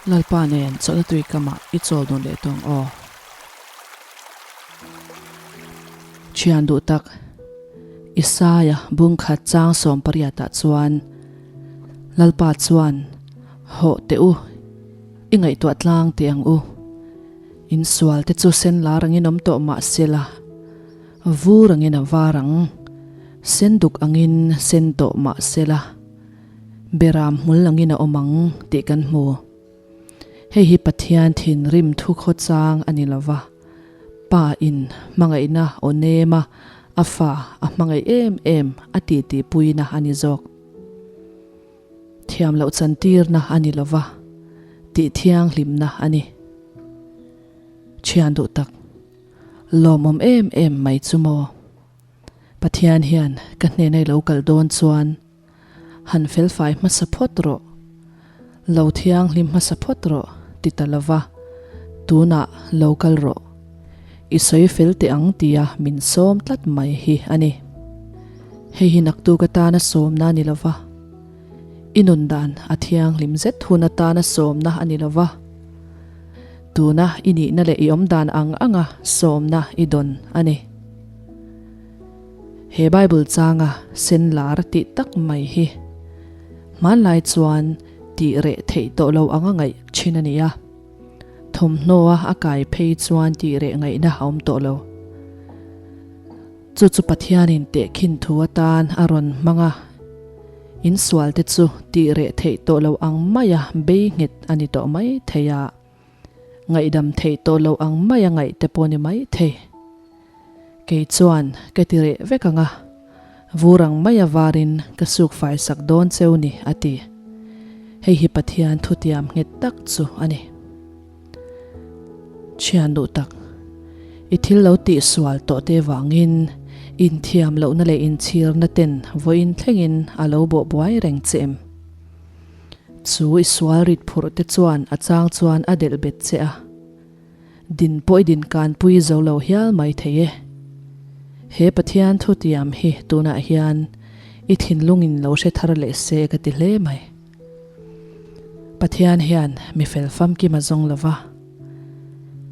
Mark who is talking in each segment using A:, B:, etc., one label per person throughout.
A: Lalpa nen chawlhna tui kamah i chawl dun leh tawng aw. Thian duh tak, Isaia bungkhat chang sawmpariatah chuan Lalpa chuan, Hawh teh u, i ngaihtuah tlang teh ang u. In sual te chu sen lar angin awm tawh mah sela, vur angin a var ang, sen duk angin sen tawh mah sela, Beram hmul angin a awm ang tih kan hmu. Hei hi Pathian thinrim thu khawchang a ni lo va, Pa in hmangaihna aw nema a fa a hmangaih em em a tihtipuina a ni zawk. Thiam loh chantirna a ni lo va, tih thianghlimna a ni. Thian duh tak, lawmawm em em mai chu maw? Pathian hian ka hnena i lo kal dawn chuan han felfai hmasa phawt rawh, lo thianghlim hmasa phawt rawh ti ta lova, tunah lo kal rawh, i sawi fel teh ang tia min sawm tlat mai hi a ni. Hei hi naktuk atana sawmna a ni lova, i nun dan a thianghlim zet hun atana sawmna a ni lova, tuna i nihna leh i awmdan ang anga sawmna i dawn a ni. He Bible changa sen lar tih tak mai hi hmanlai chuan tih reh theih tawh lo anga ngaih thin a ni a. Thawmhnaw-a a kai phei chuan tih reh ngaihna a awm tawh lo. Chu chu Pathianin tehkhin thu atan a rawn hmang a, insualte chu tih reh theih tawh lo ang maia bei nghet a ni tawh mai thei a. Ngaihdam theih tawh lo ang mai a ngaih te pawh ni mai thei. Kei chuan ka ti reh vek ang a, vur ang mai a varin ka suk fai sak dawn cheu ni a ti. Hei hi Pathian thutiam nghet tak chu a ni. Thian duh tak, i thil lo tih sual tawh te vangin inthiam lohna leh inchhirna ten vawiin thlengin a lo bawh buai reng che em? Chu i sual rit phurh te chuan a chang chuan a delh bet che a, din pawh i din kan pui zo lo hial mai thei e. He Pathian thutiam hi tunah hian i thinlungin lo hre thar leh se ka ti hle mai. Pathian hian mi fel famkim a zawng lo va,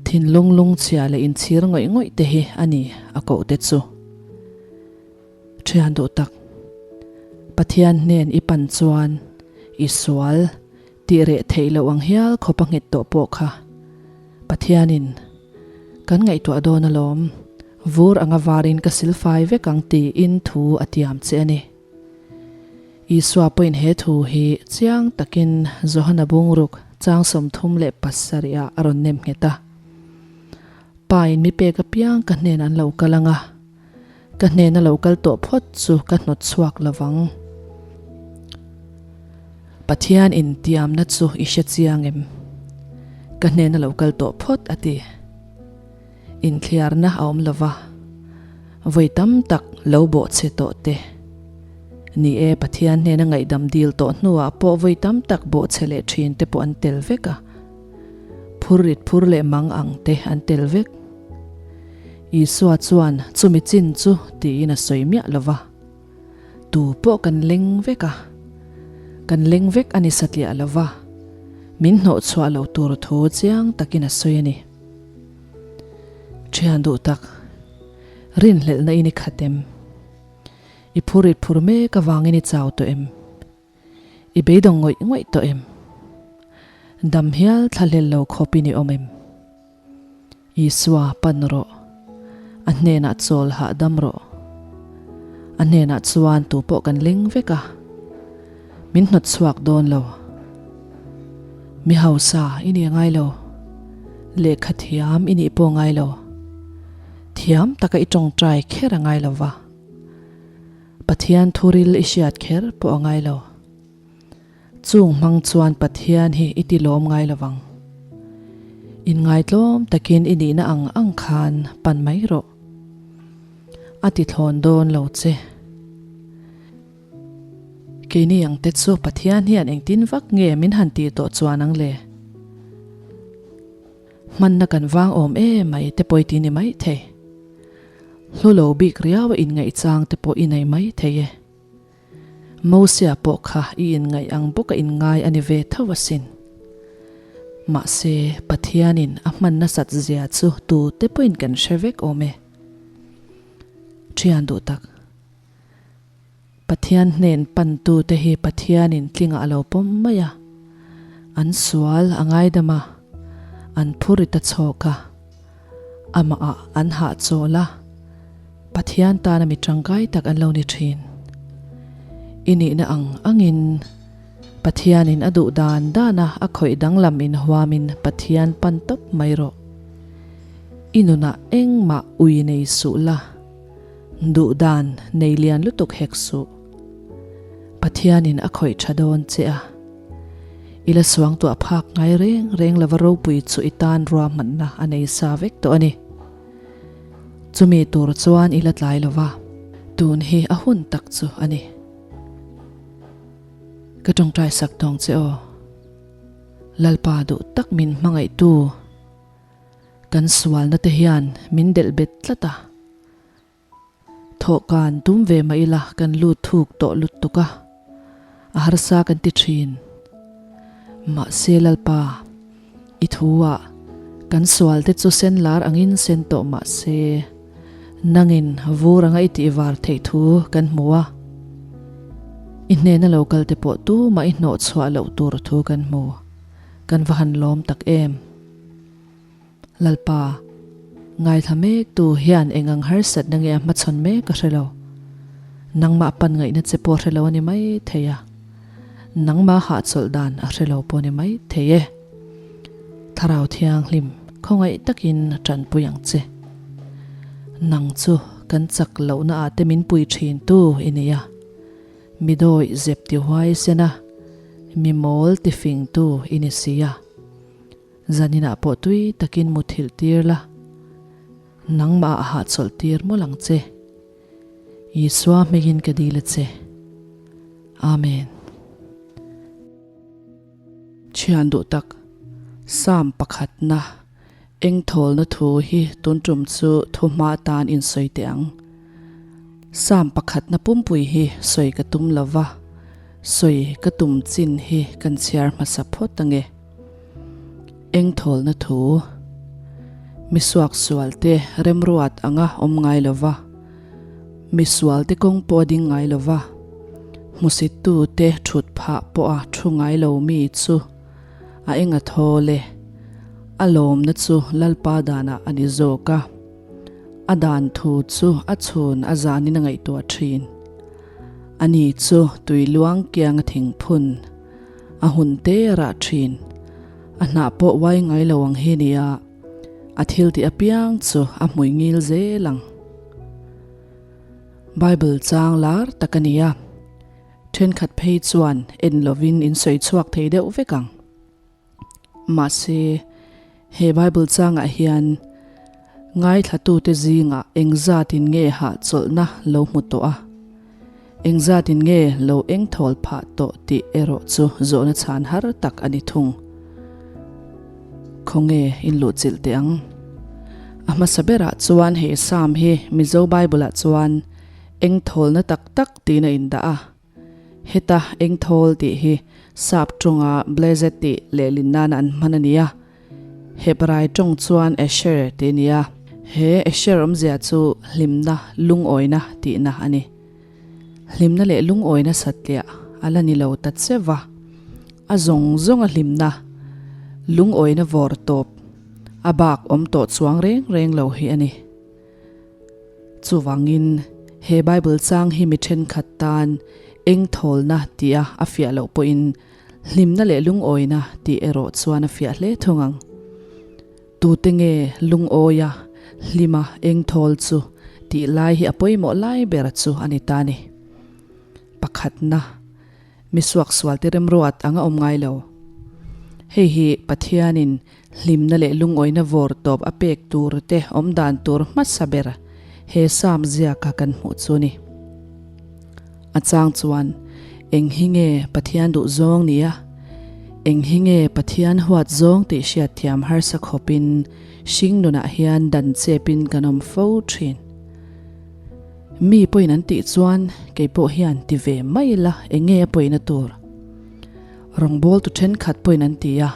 A: thinlung lungchhia leh inchhir ngawih ngawih te hi a ni a koh te chu. Thian duh tak, Pathian hnen i pan chuan i sual tih reh theih loh ang hial khawp a nghet tawh pawh kha Pathianin kan ngaihtuah dawn alawm, vur anga varin ka silfai vek ang tiin thu a tiam che a ni. Isua pawhin he thu hi chiang takin Johana bungruk chang 37 ah a rawn nem nghet a, Pa in mi pek apiang ka hnen an lo kal ang a, Ka hnena lo kal tawh phawt chu ka hnawt chhuak lo vang. Pathian intiamna chu i hre chiang em? Ka hnena lo kal tawh phawt a ti. Inthliarna a awm lo va, vawi tam tak lo bawhchhe tawh te. Ni e, Pathian hnena ngaihdam dil tawh hnuah pawh vawi tam tak bawhchhe leh thin te pawh an tel vek a. Phur rit phur leh mang ang te an tel vek. Isua chuan chumi chin chu tiin a sawi miah lo va, Tu pawh kan leng vek a, kan leng vek a ni satliah lo va, min hnawhchhuah loh tur thu chiang takin a sawi a ni. Thian duh tak, rinhlelhna in i khat em? I phurit phur mek avangin i chau tawh em? I beidawng ngawih ngawih tawh em? Dam hial thlahlel lo khawpin i awm em? Isua pan rawh, a hnenah chawl hahdam rawh. A hnenah chuan tu pawh kan leng vek a, min hnawt chhuak dawn lo. Mi hausa i nih ngai lo, lehkha thiam i nih pawh ngai lo, thiam taka i tawngtai kher a ngai lo va, Pathian thuril i hriat kher pawh a ngai lo. Chung hmang chuan Pathian hi i ti lawm ngai lo vang. Inngaitlawm takin i nihna ang ang khan pan mai rawh. A ti thlawn dawn lo che. Keini ang te chu Pathian hian engtin vak nge min han tih tawh chuan ang le? Hmanna kan vang awm em mai te pawh i ti ni mai thei. Hlu lo bik riau a inngaihchang te pawh i nei mai thei e. Mosia pawh kha i inngaih ang bawk a inngai a ni ve tho asin. Mahse, Pathianin a hman nasat zia chu tute pawhin kan hre vek awm e. Thian duh tak. Pathian hnen pantute hi Pathianin tlingah a lo pawm mai a, an sual a ngaidam a, an phurit a chhawk a, amahah an hahchawl a, Pathian tana mi tangkai tak an lo ni thin. I nihna ang angin Pathianin a duh dan dana a khawih danglam inhuamin Pathian pan tawp mai rawh. I nunah engmah ui nei suh la. Duh dan nei lian lutuk hek suh. Pathianin a khawih tha dawn che a. I la suangtuah phak ngai reng reng lova ropui chu i tan ruahmanna a nei sa vek tawh a ni. Chumi tur chuan i la tlai lova, tun hi a hun tak chu a ni. Ka tawngtai sak tawng che aw. Lalpa duh tak min hmangaihtu. Kan sualna te hian min delh bet tlat a. Thawhkan tum ve mah ila kan lut thuk tawh lutuk a, a harsa kan ti thin. Mahse Lalpa, i thu ah kan sual te chu sen lar angin sen tawh mahse nangin vur anga i tih var theih thu kan hmu a. I hnena lo kal te pawh tumah i hnawh chhuah loh tur thu kan hmu. Kan va han lawm tak em! Lalpa, ngaithla mek tu hian eng ang harsatna nge a hmachhawn mek ka hre lo. Nangmah pan ngaihna che pawh hre lo a ni mai thei a. Nangmah hahchawlh dan a hre lo pawh a ni mai thei e. Thlarau Thianghlim, khawngaih takin tanpui ang che. Nang chu kan chak lohna ah te min pui thin tu i ni a. Mi dawih zep ti huaisen a, mi mawl ti fing tu i ni si a. Zaninah pawh tui takin muthilh tir la, nangmah a hahchawlh tir mawlh ang che. Isua hmingin ka dil a che. Amen. Thian duh tak, Psalm pakhatna engthawlna thu hi tun tum chu thu hma atan insawi teh ang. Psalm pakhatna pumpui hi sawi ka tum lo va, sawi ka tum chin hi kan chhiar hmasa phawt ange. Engthawlna thu, Mi suaksualte remruat anga awm ngai lo va, mi sualte kawng pawh a ding ngai lo va, hmusittute thut phah pawha thu ngai lo mi chu a eng a thawl e. A lawmna chu Lalpa danah a ni zawk a, a dan thu chu a chhun a zanin a ngaihtuah thin. Ani chu tui luang kianga thingphun. A hun te a rah thin. A hnah pawh uai ngai lo ang hi nia, a thil tih apiang chu a hmui ngil zel ang. Bible chang lar tak a nia, thenkhat phei chuan en lovin in sawi chhuak thei deuh vek ang. Mahse, he Bible changah hian ngaithlatute zingah engzatin nge hahchawlhna lo hmu tawh a, engzatin nge lo engthawl phah tawh tih erawh chu zawhna chhan har tak a ni thung. Khawnge in luhchilh teh ang? A hmasa berah chuan he Psalm hi Mizo Bible-ah chuan engthawlna tak tak tiin a indah a. Heta engthawl tih hi sap tawnga blessed tih lehlin nana an hman a ni a, Hebrai tawng chuan asher tih a ni a, he asher awmzia chu hlimna, lungawina tihna a ni. Hlimna leh lungawina satliah a la ni lo ta che va, a zawng zawnga hlimna, lungawina vawr tawp, a bak awm tawh chuang reng reng lo hi a ni. Chuvangin, he Bible chang hi mi thenkhat tan engthawlna tia a fiah loh pawhin hlimna leh lungawina tih erawh chuan a fiah hle thung ang. Tute nge lungawia hlima engthawl chu tih lai hi a pawimawh lai ber chu a ni ta ni. Pakhatna. Mi suaksualte remruat anga awm ngai lo. Hei hi Pathianin hlimna leh lungawina vawr tawp a pek tur te awm dan tur hmasa ber he Psalm ziaka kan hmuh chu ni. A chang chuan, Eng hi nge Pathian duh zawng ni a? Eng hi nge Pathian huat zawng tih hriatthiam harsa khawpin hring nunah hian dan chepin kan awm fo thin. Mi pawhin an tih chuan kei pawh hian ti ve mai ila eng nge a pawina tur? Rawngbawltu thenkhat pawhin an ti a.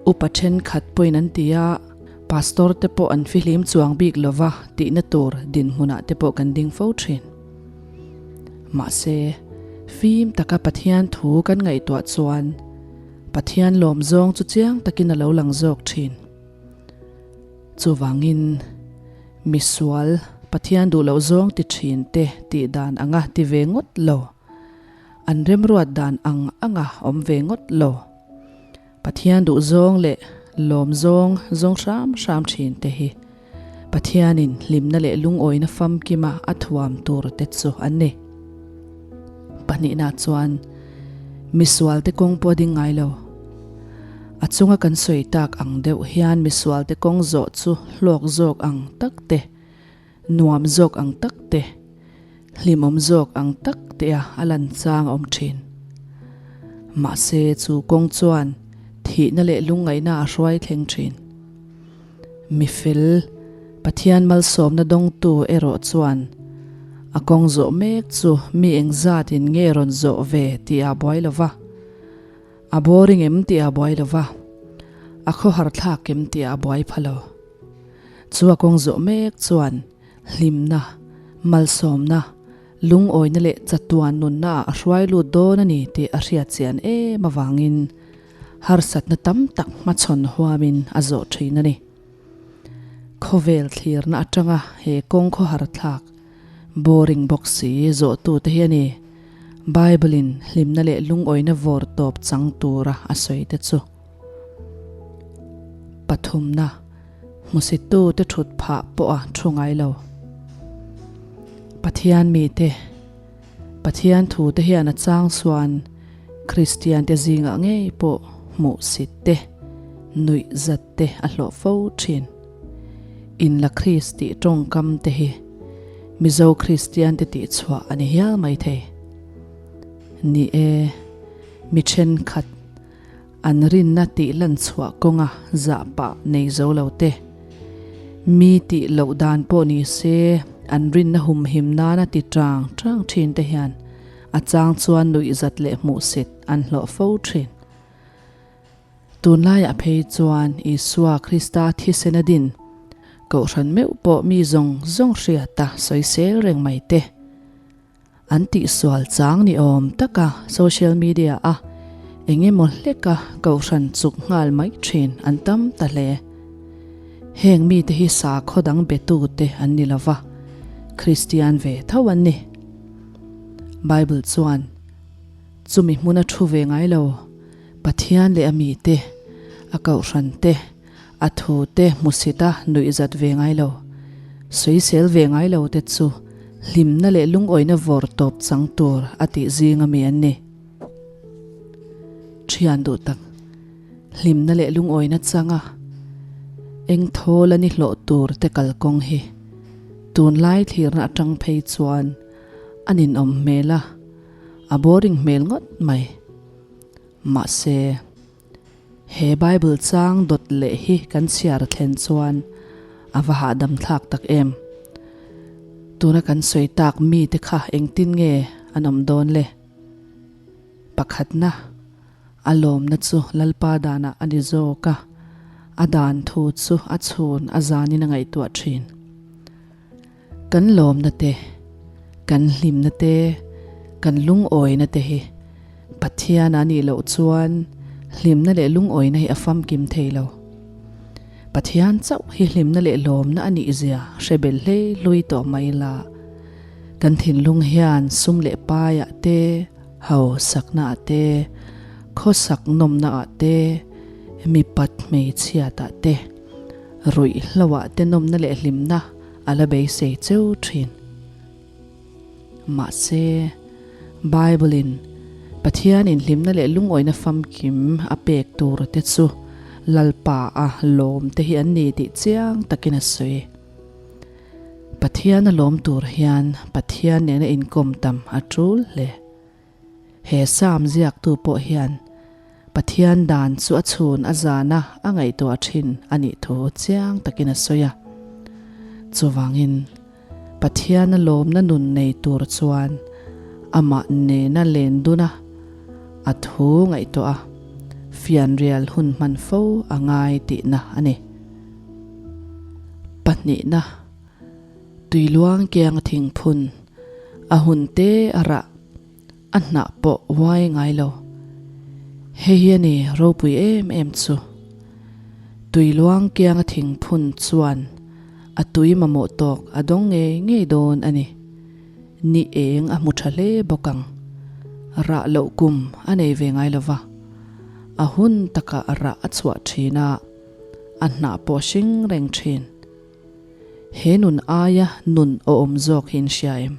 A: Upa thenkhat pawhin an ti a, Pastor te pawh an fihlim chuang bik lova tihna tur dinhmunah te pawh kan ding fo thin. Mahse, fim taka Pathian thu kan ngaihtuah chuan Pathian lawm zawng chu chiang takin a lo lang zawk thin. Chuvangin, misual Pathian duh loh zawng ti thin te tih dan anga ti ve ngawt lo, an remruat dan ang anga awm ve ngawt lo. Pathian duh zawng leh lawm zawng zawng hram hram thin te hi Pathianin hlimna leh lungawina famkima a thuam tur te chu an ni. Pahnihna chuan misual te kawng pawh a ding ngai lo. A chunga kan sawi tak ang deuh hian misual te kawng zawh chu hlawk zawk ang tak te, nuam zawk ang tak te, hlimawm zawk ang tak tea a lan chang a awm thin. Mahse chu kawng chuan thihna leh lungngaihna a hruai thleng thin. Mi fel, Pathian malsawmna dawngtu erawh chuan a kawng zawh mek chu mi engzatin nge rawn zawh ve tih a buai lo va. A boring em tih a buai lo va, a khawhar thlak em tih a buai pha lo. Chu a kawng zawh mek chuan hlimna, malsawmna, lungawina leh chatuan nunna ah a hruai lut dawn a ni tih a hriat chian em avangin harsatna tam tak hmachhawn huamin a zawh thin a ni. Khawvel thlirna atanga he kawng khawhar thlak, boring bawk si, zawhtute hi a ni. Bible-in hlimna leh lungawina vawr tawp chang tura a sawi te chu. Pathumna, hmusittute thut phah pawh a thu ngai lo. Pathian mite, Pathian thute hian a chang chuan Kristiante zingah ngei pawh hmuhsit te, nuih zat te a hlawh fo thin. Inla Kris tih tawngkam te hi Mizo Kristiante tihchhuah a ni hial maithei. Ni e, mi thenkhat An rinna tih lan chhuah kawnga zah pah nei zo lo te, mi tih loh dan pawh ni se an rinna humhim nana ti tang tang thin te hian a chang chuan nuihzat leh hmuhsit an hlawh fo thin. Tunlaiah phei chuan Isua Krista thisen a din Kohhran meuh pawh mi zawng zawng hriata sawisel reng mai te, An tihsual chang ni awm taka social media a eng emaw hleka kohhran chuk nghal mai thin an tam ta hle. Heng mite hi sakhaw dang betute an ni lova, Kristian ve tho an ni. Bible chuan chumi hmuna thu ve ngai lo, Pathian leh a mite, a kohhran te, A thute hmusita nuihzat ve ngai lo, sawisel ve ngai lo te chu hlimna leh lungawina vawr tawp chang tur a tih zing ami an ni. Thian duh tak, hlimna leh lungawina changa eng thawl a ni hlawh tur te kalkawng hi tunlai thlirna atang phei chuan a ninawm hmel a, a boring hmel ngawt mai. Mahse. He Bible chang dawt leh hi kan chhiar thlen chuan a va hahdam thlak tak em? Tuna kan sawi tak mite kha engtin nge an awm dawn le? Pakhatna, a lawmna chu Lalpa danah a ni zawk a, a dan thu chu a chhun a zanin a ngaihtuah thin. Kan lawmna te, kan hlimna te, kan lungawina te hi Pathian a nih loh chuan hlimna leh lungawina hi a famkim thei lo. Pathian chauh hi hlimna leh lawmna a nih zia hre bel hlei hlui tawh mai la. Kan thinlung hian sum leh paiah te, hausaknaah te, khawsak nawmnaah te, mipat hmeichhiatah te, Ruihhloah te nawmna leh hlimna a la beisei cheu thin. Mahse, Bible-in Pathianin hlimna leh lungawina famkim a pek tur te chu Lalpa a lawm te hi an ni tih chiang takin a sawi. Pathian a lawm tur hian Pathian nena inkawm tam a tul hle. He Psalm ziaktu pawh hian Pathian dan chu a chhun a zana a ngaihtuah thin a nih thu chiang takin a sawi a. Chuvangin, Pathiana lawmna nun nei tur chuan amah nena len dun a, a thu ngaihtuah a, fianrial hun hman fo a ngai tihna a ni. Pahnihna, Tuiluang kianga thingphun, a hun te a rah, a hnah pawh uai ngai lo. Hei hi a ni ropui em em chu. Tuiluang kianga thingphun chuan a tui mamawh tawk a dawng ngei ngei dawn a ni. Ni eng a hmu tha hle bawk ang. Rah loh kum a nei ve ngai lo va. A hun takah rah a chhuah thin a, a hnah pawh hring reng thin. He nun aia nun awm zawk hi in hria em?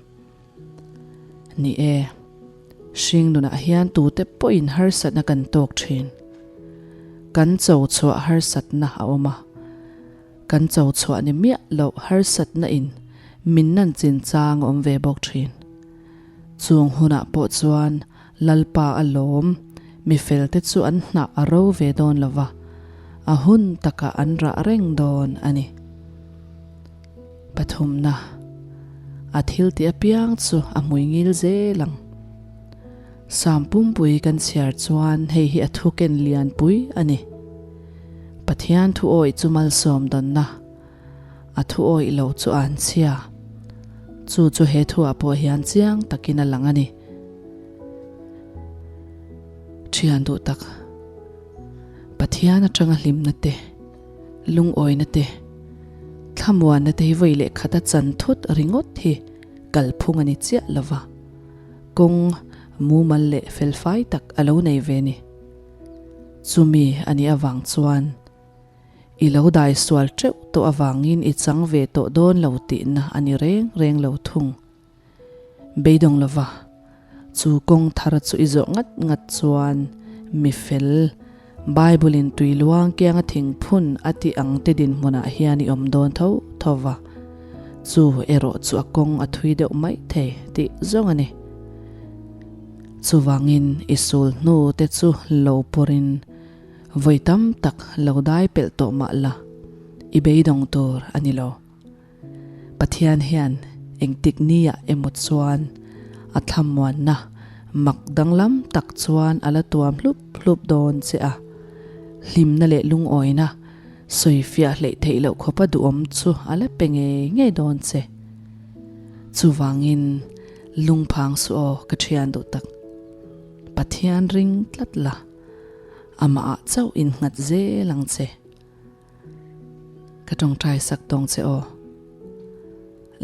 A: Ni e, hring nunah hian tute pawhin harsatna kan tawk thin. Kan cho chhuah harsatna a awm a. Kan cho chhuah ni miah loh harsatna in min nan chin chang a awm ve bawk thin. Chung hunah pawh chuan Lalpa a lawm, mi felte chu an hnah a ro ve dawn lo va, a hun takah an rah reng dawn a ni. Pathumna, a thil tih apiang chu a hmui ngil zel ang. Sam pumpui kan chhiar chuan hei hi a thu ken lianpui a ni. Pathian thu awih chu malsawm dawnna, a thu awih lo chu a an chhia. Chu chu he thuah pawh hian chiang takin a lang a ni. Thian duh tak, Pathian atanga hlimna te, Lungawina te, thlamuanna te hi vawi leh khata chan thut ringawt hi kalphung a ni chiah lo va, kawng mumal leh felfai tak a lo nei ve ni. Chumi a nih avang chuan i lo dai sual teuh tawh avangin i chang ve tawh dawn lo tihna a ni reng reng lo thung. Beidawng lova, chu kawng thar chu i zawh ngat ngat chuan mi fel, Bible in tui luang kianga thingphun a tih ang te dinhmunah hian i awm dawn tho tho va, chu erawh chu a kawng a thui deuh mai thei tih zawng a ni. Chuvangin i sul hnu te chu lo pawrin vawi tam tak lo dai pelh tawh mah la, i beidawng tur a ni lo. Pathian hian engtik niah emaw chuan a thlamuanna mak danglam tak chuan a la tuam hlup hlup dawn che a, hlimna leh lungawina sawifiah hleih theih loh khawpa duhawm chu a la pe ngei ngei dawn che. Chuvangin lungphang suh aw ka thian duh tak. Pathian ring tlat la, amahah chauh innghat zel ang che. Ka tawngtai sak tawng che aw.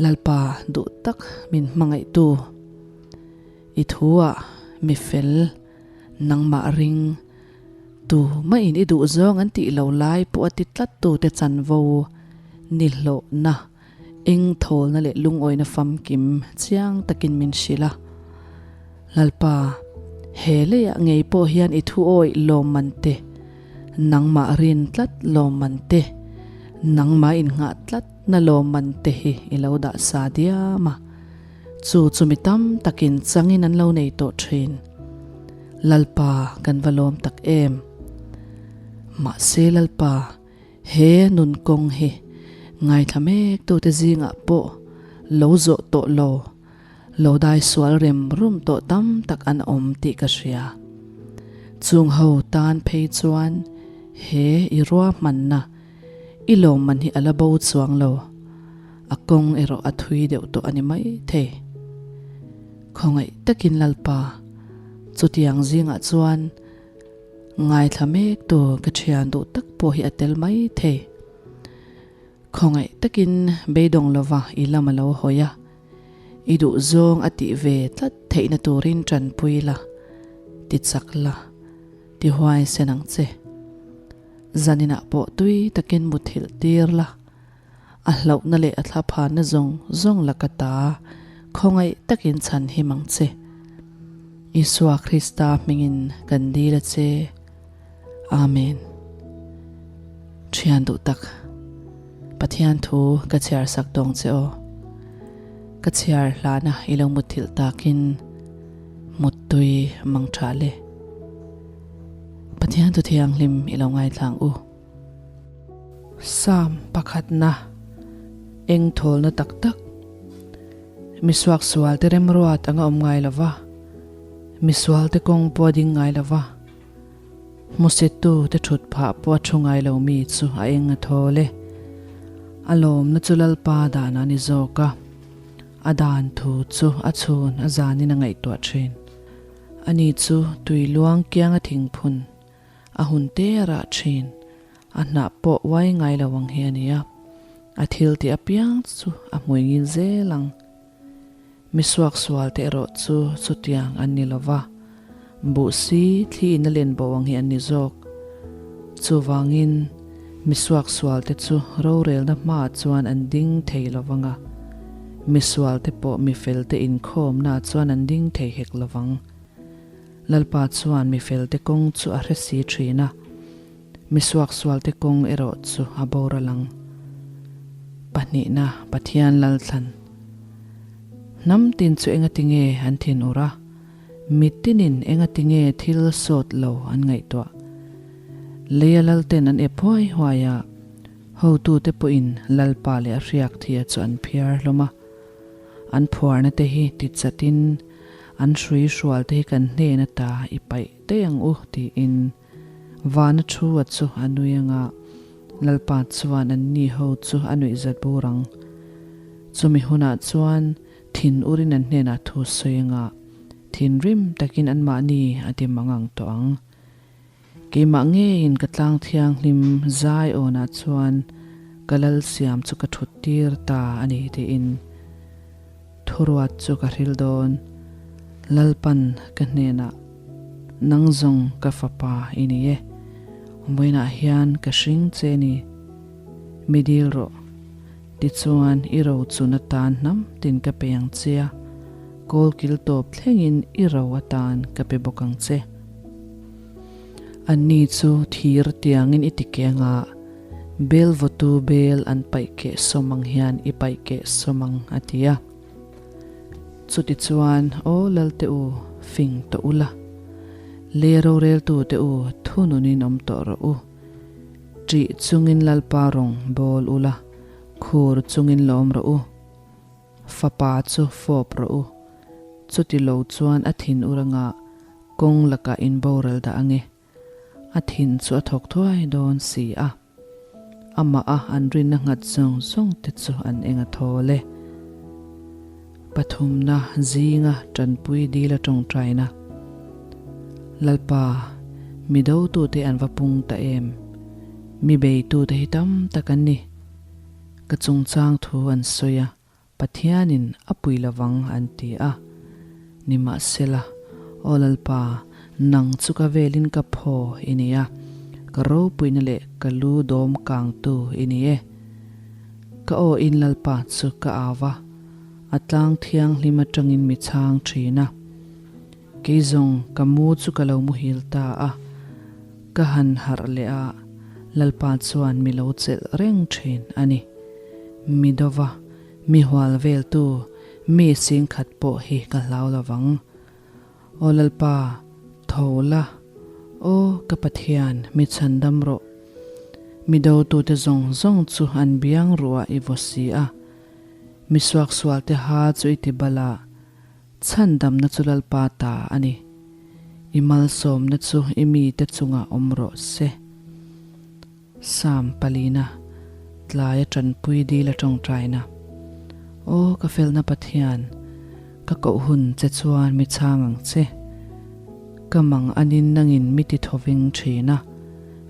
A: Lalpa duh tak min hmangaihtu. I thu ah mi fel nangmah ring tu mah in i duh zawng an tih lo lai pawh a ti tlat tu te chanvo ni hlawhna eng thawlna leh lungawina famkim chiang takin min hrilh a. Lalpa, he leiah ngei pawh hian i thu awih lawmman te, nangmah rin tlat lawmman te, nangmah innghah tlatna lawmman te hi i lo dah sa diam a. Chu chu mi tam takin changin an lo nei tawh thin. Lalpa, kan va lawm tak em! Mahse Lalpa, He nun kawng hi ngaithla mek tute zingah pawh lo zawh tawh lo, lo dai sual rem rum tawh tam tak an awm tih ka hria. Chung ho tan phei chuan he i ruahmanna i lawmman hi a la bo chuang lo, a kawng erawh a thui deuh tawh a ni mai thei. Khawngaih takin Lalpa, chutiang zingah chuan Ngaithla mek tu ka thian duh tak pawh hi a tel mai thei. Khawngaih takin beidawng lova i lam a lo hawi a, i duh zawng a tih ve tlat theihna turin tanpui la, ti chak la, ti huai sen ang che. Zaninah pawh tui takin muthilh tir la, a hlauhna leh a thlaphanna zawng zawng laka ta khawngaih takin chhan him ang che. Isua Krista hmingin kan dil a che. Amen. Thian duh tak, Pathian thu ka chhiar sak tawng che aw. Ka chhiar hlana i lo mutthilh takin muttui mang tha le. Pathian thu thianghlim i lo ngaithlang u. Psalm pakhatna, Eng thawlna tak tak. Misuaksual te remruat anga awm ngai lo va, misual te kawng pawh a ding ngai lo va. Hmusittu te thut phah pawh a thu ngai lo mi chu a eng a thawl e. A lawmna chu Lalpa dan a ni zawk a, a dan thu chu a chhun a zanin a ngaihtuah thin. Ani chu tui luang kiang a thingphun a hun te a rah thin, a hnah pawh uai ngai lo ang hi a ni a, a thil tih apiang chu a hmui ngil zel ang. Mi suaksual te erawh chu chutiang an ni lo va, buh si thli in a len bo ang hi an ni zawk. Chuvangin, mi suaksual te chu rorelna hmaah chuan an ding thei lo vang a, mi sual te pawh mi fel te inkhawmnaah chuan an ding thei hek lo vang. Lalpa chuan mi fel te kawng chu a hre si thin a, mi suaksual te kawng erawh chu a boral ang. Pahnihna, Pathian Lalthlan. Hnam tin chu engatinge an thin ur a, mi tinin engatinge thil sawt lo an ngaihtuah. Leia lalten an ep huai huai a, hotute pawhin Lalpa leh a hriak thia chu an phiar hlawm a. An phuarna te hi ti chatin an hrui hrual te hi kan hnen ata i paih daih ang u tiin Vana thu a chu a nui anga Lalpa chuan an ni ho chu a nuih zat bur ang. Chumi hunah chuan thin urin an hnenah thu sawi anga thinrim takin anmahni a ti mangang tawh ang. Keimah ngeiin ka tlang thianghlim zai awnah chuan ka lal siam chu ka thut tir ta a ni tiin thuruat chu ka hril dawn. Lalpan ka hnenah, Nang zawng ka fapa i ni e, vawiinah hian ka hring che ni, mi dil rawh. Tichuan i ro chun atan hnam tin ka pe ang che a, kawl kil tawp thlengin i ro atan ka pe bawk ang che. Anni chu thir tiangin i ti keng a, bel vawtu bel an paih keh sawm ang hian i paih keh sawm ang, a ti a. Chutichuan, Aw Lalte u, fing tawh ula, lei roreltute u, thununin awm tawh rawh u. Ṭih chungin Lalpa rawng bawl ula, khur chungin lawm rawh u. Fapa chu fawp rawh u. Chuti lo chuan a thin ur anga kawng lakah in boral dah ange. A thin chu a thawk thuai dawn si a. Amah a an rinna nghat zawng zawng te chu an eng a thawl e. Pathumna zinga tanpui dil a tawngtaina. Lalpa, mi dotute an va pung ta em? Mi beitute hi tam tak an ni. Ka chungchang thu an sawi a, Pathianin a pui lovang an ti a. Nimahsela, Aw Lalpa, nang chu ka velin ka phaw i ni a, ka ropuina leh ka lu dawm kangtu i ni e. Ka aw in Lalpa chu ka au a, a tlang thianghlim atangin mi chhang thin a. Kei zawng ka mu chu ka lo muhil ta a, ka han harh leh a, Lalpa chuan mi lo chelh reng thin a ni. Mi dova, mi hual veltu, mi singkhat pawh hi ka hlau lo vang. Aw Lalpa, tho la, aw ka Pathian, mi chhandam rawh. Mi dotute zawng zawng chu an biang ruah i vaw si a, mi suaksualte ha chu i ti bal a, Chhandamna chu Lalpa ta a ni. I malsawmna chu i mite chungah awm rawh se. Psalm palina, Tlaia tanpui dil a tawngtaina. Aw ka felna Pathian, ka koh hun che chuan mi chhang ang che. Ka mang anin nangin mi ti thoving thin a,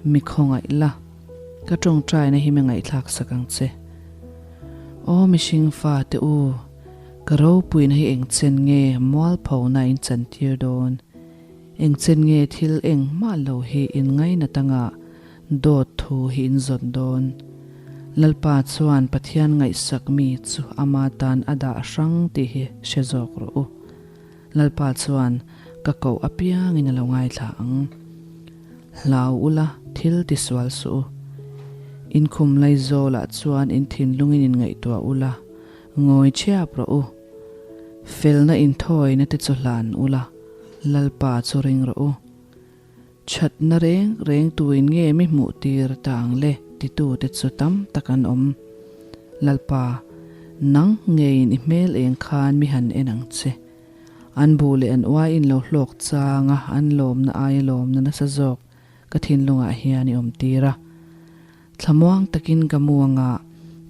A: mi khawngaih la, ka tawngtaina hi mi ngaihthlak sak ang che. Aw mihring fate u, Ka ropuina hi engchen nge mualphona in chantir dawn? Engchen nge thil engmah lo hi in ngainat anga dawt thu hi in zawt dawn? Lalpa chuan Pathian ngaihsak mi chu ama tan a dah hrang tih hi hre zawk rawh u. Lalpa chuan ka koh apiangin a lo ngaithla ang. Hlau ula, thil tisual suh u. Inkhum laizawlah chuan in thinlungin in ngaihtuah ula, Ngawi chhiap rawh u. Felna inthawina te chu hlan ula, Lalpa chu ring rawh u. Thatna reng reng tuin nge mi hmuh tir ta ang le titute chu tam tak an awm. Lalpa, nang ngeiin i hmel eng khan mi han en ang che. An bu leh an uaiin lo hlawk changa an lawmna aia lawmna nasa zawk. ka thinlungah hian i awm tir a. Thlamuang takin ka mu anga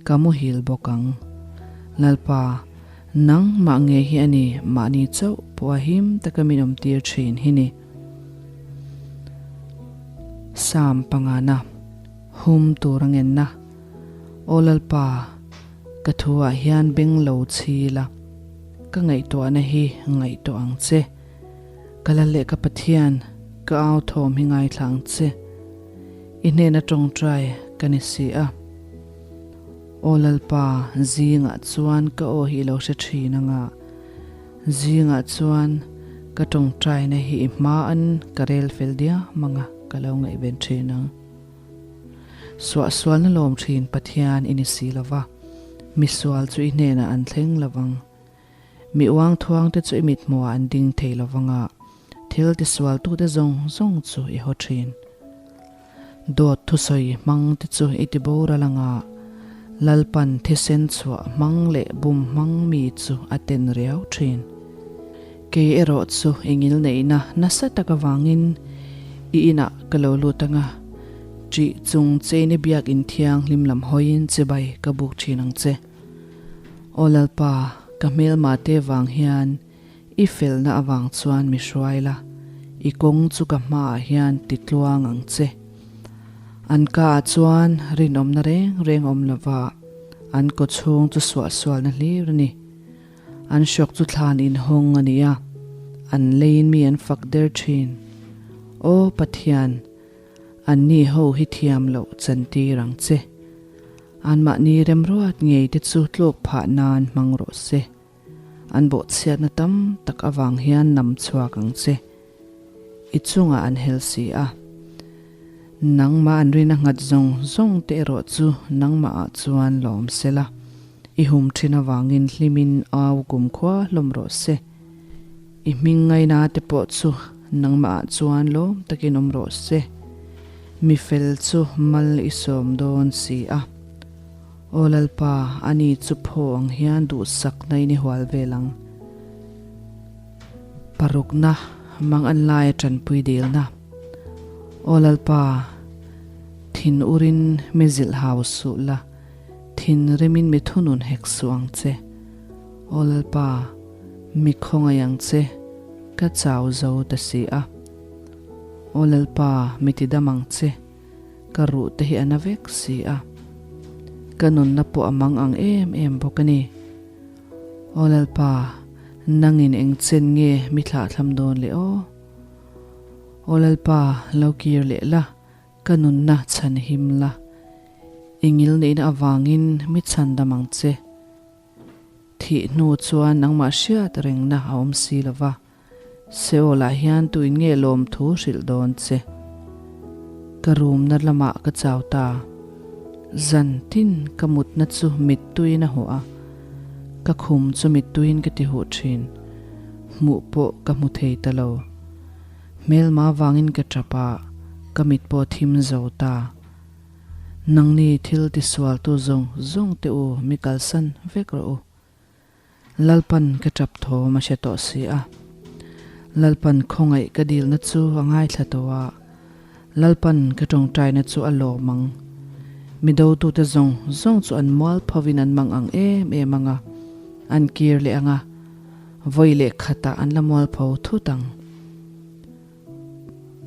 A: ka muhil bawk ang. Lalpa, nang mah nge hi a ni mahni chauh pawh a him taka min awm tir thin hi ni. Psalm pangana, Hum tur a ngenna. Aw Lalpa, ka thuah hian beng lo chhi la, ka ngaihtuahna hi ngaihtuah ang che. Ka lal leh ka Pathian, ka au thawm hi ngaithla ang che. I hnena tawngtai ka ni si a. Aw Lalpa, zingah chuan ka aw hi i lo hre thin anga, zingah chuan ka tawngtaina hi i hmaan ka rel fel diam anga ka lo ngaihven thin ang. Suahsualna lawm thin Pathian i ni si lova, misual chu i hnenah an thleng lovang. Mi uang thuang te chu i mithmuhah an ding thei lo vanga, thil tisualtute zawng zawng chu i haw thin. Dawt thusawi hmang te chu i ti boral anga, Lalpan thisen chhuah hmang leh bum hmang mi chu a ten riau thin. Kei erawh chu i ngilneihna nasa tak avangin i inah ka lo lut anga, ṭih chung chein i biakinn thianghlim lam hawiin chibai ka buk thin ang che. Aw Lalpa, ka hmelma te vang hian i felna avang chuan mi hruai la, i kawng chu ka hmaah hian ti tluang ang che. An ka ah chuan rinawmna reng reng awm lova, an kaw chhung chu suahsualna hlir a ni. An hrawk chu thlan inhawng a ni a, an leiin mi an fak der thin. Aw Pathian, anni ho hi thiam loh chantir ang che. Anmahni remruat ngei te chu tluk phah nan hmang rawh se. An bawhchhiatna tam tak avang hian nam chhuak ang che. I chungah an hel si a. Nangmah an rina nghat zawng zawng te erawh chu nangmahah chuan lawm se la. I hum thin avangin hlimin au kumkhua hlawm rawh se. I hming ngaina te pawh chu nangmahah chuan lawm takin awm rawh se. Mi fel chu mal i sawm dawn si a. Aw Lalpa, ani chu phaw ang hian duhsakna in i hual vel ang. Parukna, mang an laia tanpui dilna. Aw Lalpa, thin urin mi zilh hau suh la, thinrimin mi thunun hek suh ang che. Aw Lalpa, mi khawngaih ang che, ka chau zo ta si a. Aw Lalpa, mi tidam ang che, ka ruh te hi a na vek si a. Ka nunna pawh a mang ang em em bawk a ni. Aw Lalpa, nangin eng chen nge mi thlahthlam dawn le aw? Aw Lalpa, lo kir leh la, ka nunna chhan him la. I ngilneihna avangin mi chhandam ang che. Thih hnu chuan nangmah hriat rengna a awm si lo va, Seoul-ah hian tuin nge lawmthu hrilh dawn che? Ka rumna lamah ka chau ta. Zan tin ka mutna chu mittuiin a huah a, ka khum chu mittuiin ka ti huh thin. Hmuh pawh ka hmu thei ta lo. Hmelma vangin ka tap a, ka mit pawh a thim zo ta. Nangni thil tisualtu zawng zawng te u mi kalsan vek rawh u. Lalpan ka tap thawm a hre tawh si a. Lalpan khawngaih ka dilna chu a ngaithla tawh a. Lalpan ka tawngtaina chu a lawm ang. Mi dotute zawng zawng chu an mual phovin an mang ang em em ang a, an kir leh ang a, vawi leh khatah an la mual pho thut ang.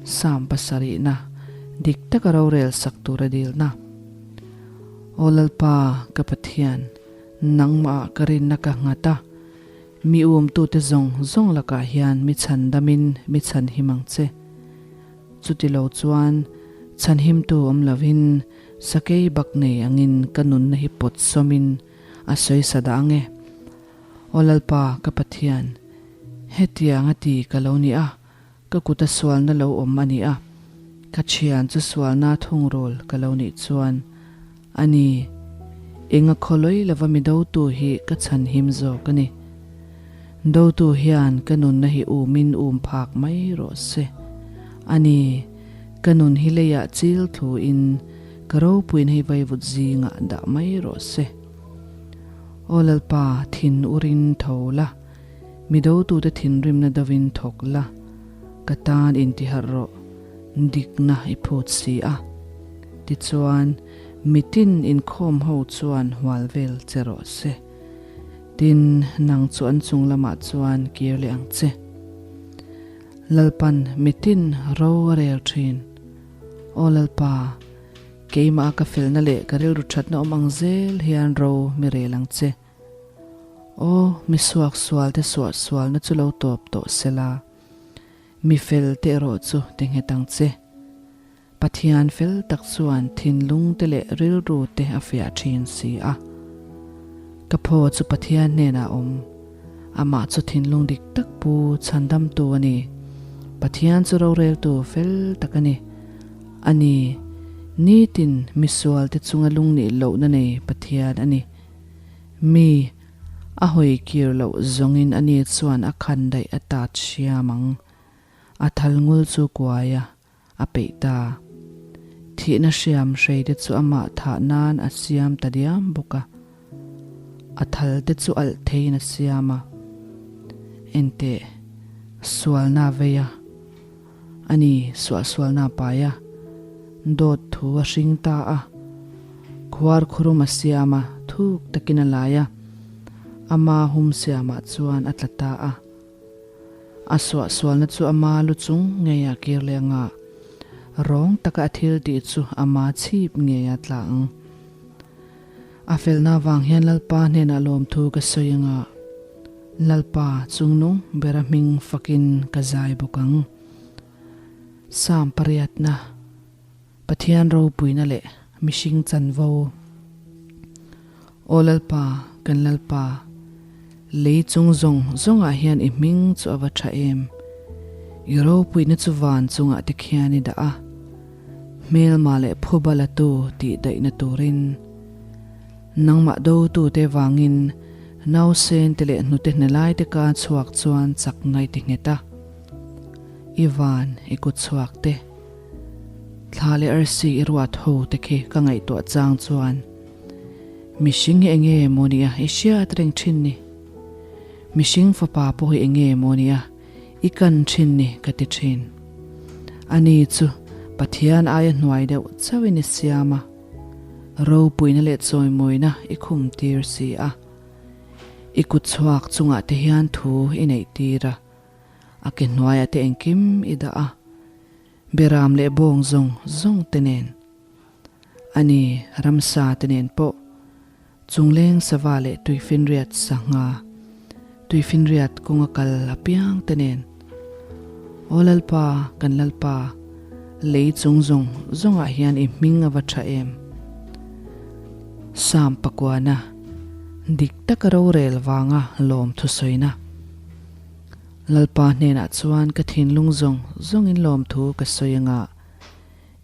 A: Psalm pasarihna, dik taka rorel sak tura dilna. Aw Lalpa, ka Pathian, nangmahah ka rinna ka nghat a, mi umtute zawng zawng lakah hian mi chhandamin mi chhanhim ang che. Chutilo chuan chhanhimtu awm lovin sakei bak nei angin ka nunna hi pawt sawmin a sawisa dah ang e. Aw Lalpa, ka Pathian, hetiang a ti ka lo ni a, ka kuta sualna lo awm a ni a, ka thian chu sualna thungrul ka lo nih chuan a ni, enga khawlawi lova mi dotu hi ka chhanhim zawk a ni. Dotu hian ka nunna hi umin um phak mai rawh se. A ni, ka nun hi leiah chil thluin ka ropuina hi vaivut zingah dah mai rawh se. Aw Lalpa, thin urin tho la, mi dotute thinrimna dovin thawk la, ka tan intiharh rawh. Dikna i phut si a. Tichuan, mitin inkhawm ho chuan hual vel che rawh se. Tin, nang chu an chung lamah chuan kir leh ang che. Lalpan mitin ro a rel thin. Aw Lalpa, keimah ka felna leh ka rilru thatna awm ang zel hian ro mi rel ang che. Aw, mi suaksual te suahsualna chu lo tawp tawh sela. Mi fel te erawh chu ti nghet ang che. Pathian fel tak chuan thinlung te leh rilru te a fiah thin si a. Ka phaw chu Pathian hnenah a awm. Amah chu thinlung dik tak pu chhandamtu a ni. Pathian chu roreltu fel tak a ni. A ni, nitin misual te chunga lungnih lohna nei Pathian a ni. Mi A hawi kir loh zawngin ani chuan a khan daih a tat hriam ang. A thal ngul chu kuai a, a peih ta. Thihna hriam hrei te chu amah thah nan a siam ta diam bawk a. A thal te chu alh theiin a siam a. Enteh, sualna vei a. Ani suahsualna pai a, dawt thu a hring ta a, khuar khurum a siam a, thuk takin a lai a, ama hum siamah chuan a tla ta a. A suahsualna chu ama lu chung ngeiah kir leh anga, rawng taka a thil tih chu ama chhip ngeiah tla ang. A felna vang hian Lalpa hnenah lawmthu ka sawi anga, Lalpa chungnung bera hming fakin ka zai bawk ang. Psalm pariatna, Pathian ropuina leh mihring chanvo. Aw Lalpa, kan Lalpa, lei chung zawng zawngah hian i hming chu a va tha em! I ropuina chu van chungah te khian i dah a, hmelma leh phuba latu tih daihna turin. Nangmah dotute vangin nausen te leh hnute hne lai te ka chhuak chuan chak ngai ti nghet a. I van, i kut chhuak te, thla leh arsi i ruat ho te khi ka ngaihtuah chang chuan mihring hi enge maw nia i hriat reng thin ni? Mihring fapa pawh hi enge maw nia i kan thin ni ka ti thin. Ani chu Pathian aia hnuai deuh chauhin i siam a. Ropuina leh chawimawina i khum tir si a, i kut chhuak chungah te hian thu i neih tir a, a ke hnuaiah te engkim i dah a, beram leh bawng zawng zawng te nen, a ni ramsa te nen pawh, chungleng sava leh tuifinriat sangha, tuifinriat kawnga kal apiang te nen. Aw Lalpa, kan Lalpa, lei chung zawng zawngah hian i hming a va tha em? Psalm pakuana, Dik taka rorel vanga lawm thusawina. Lalpa hnenah chuan ka thinlung zawng zawngin lawmthu ka sawi anga,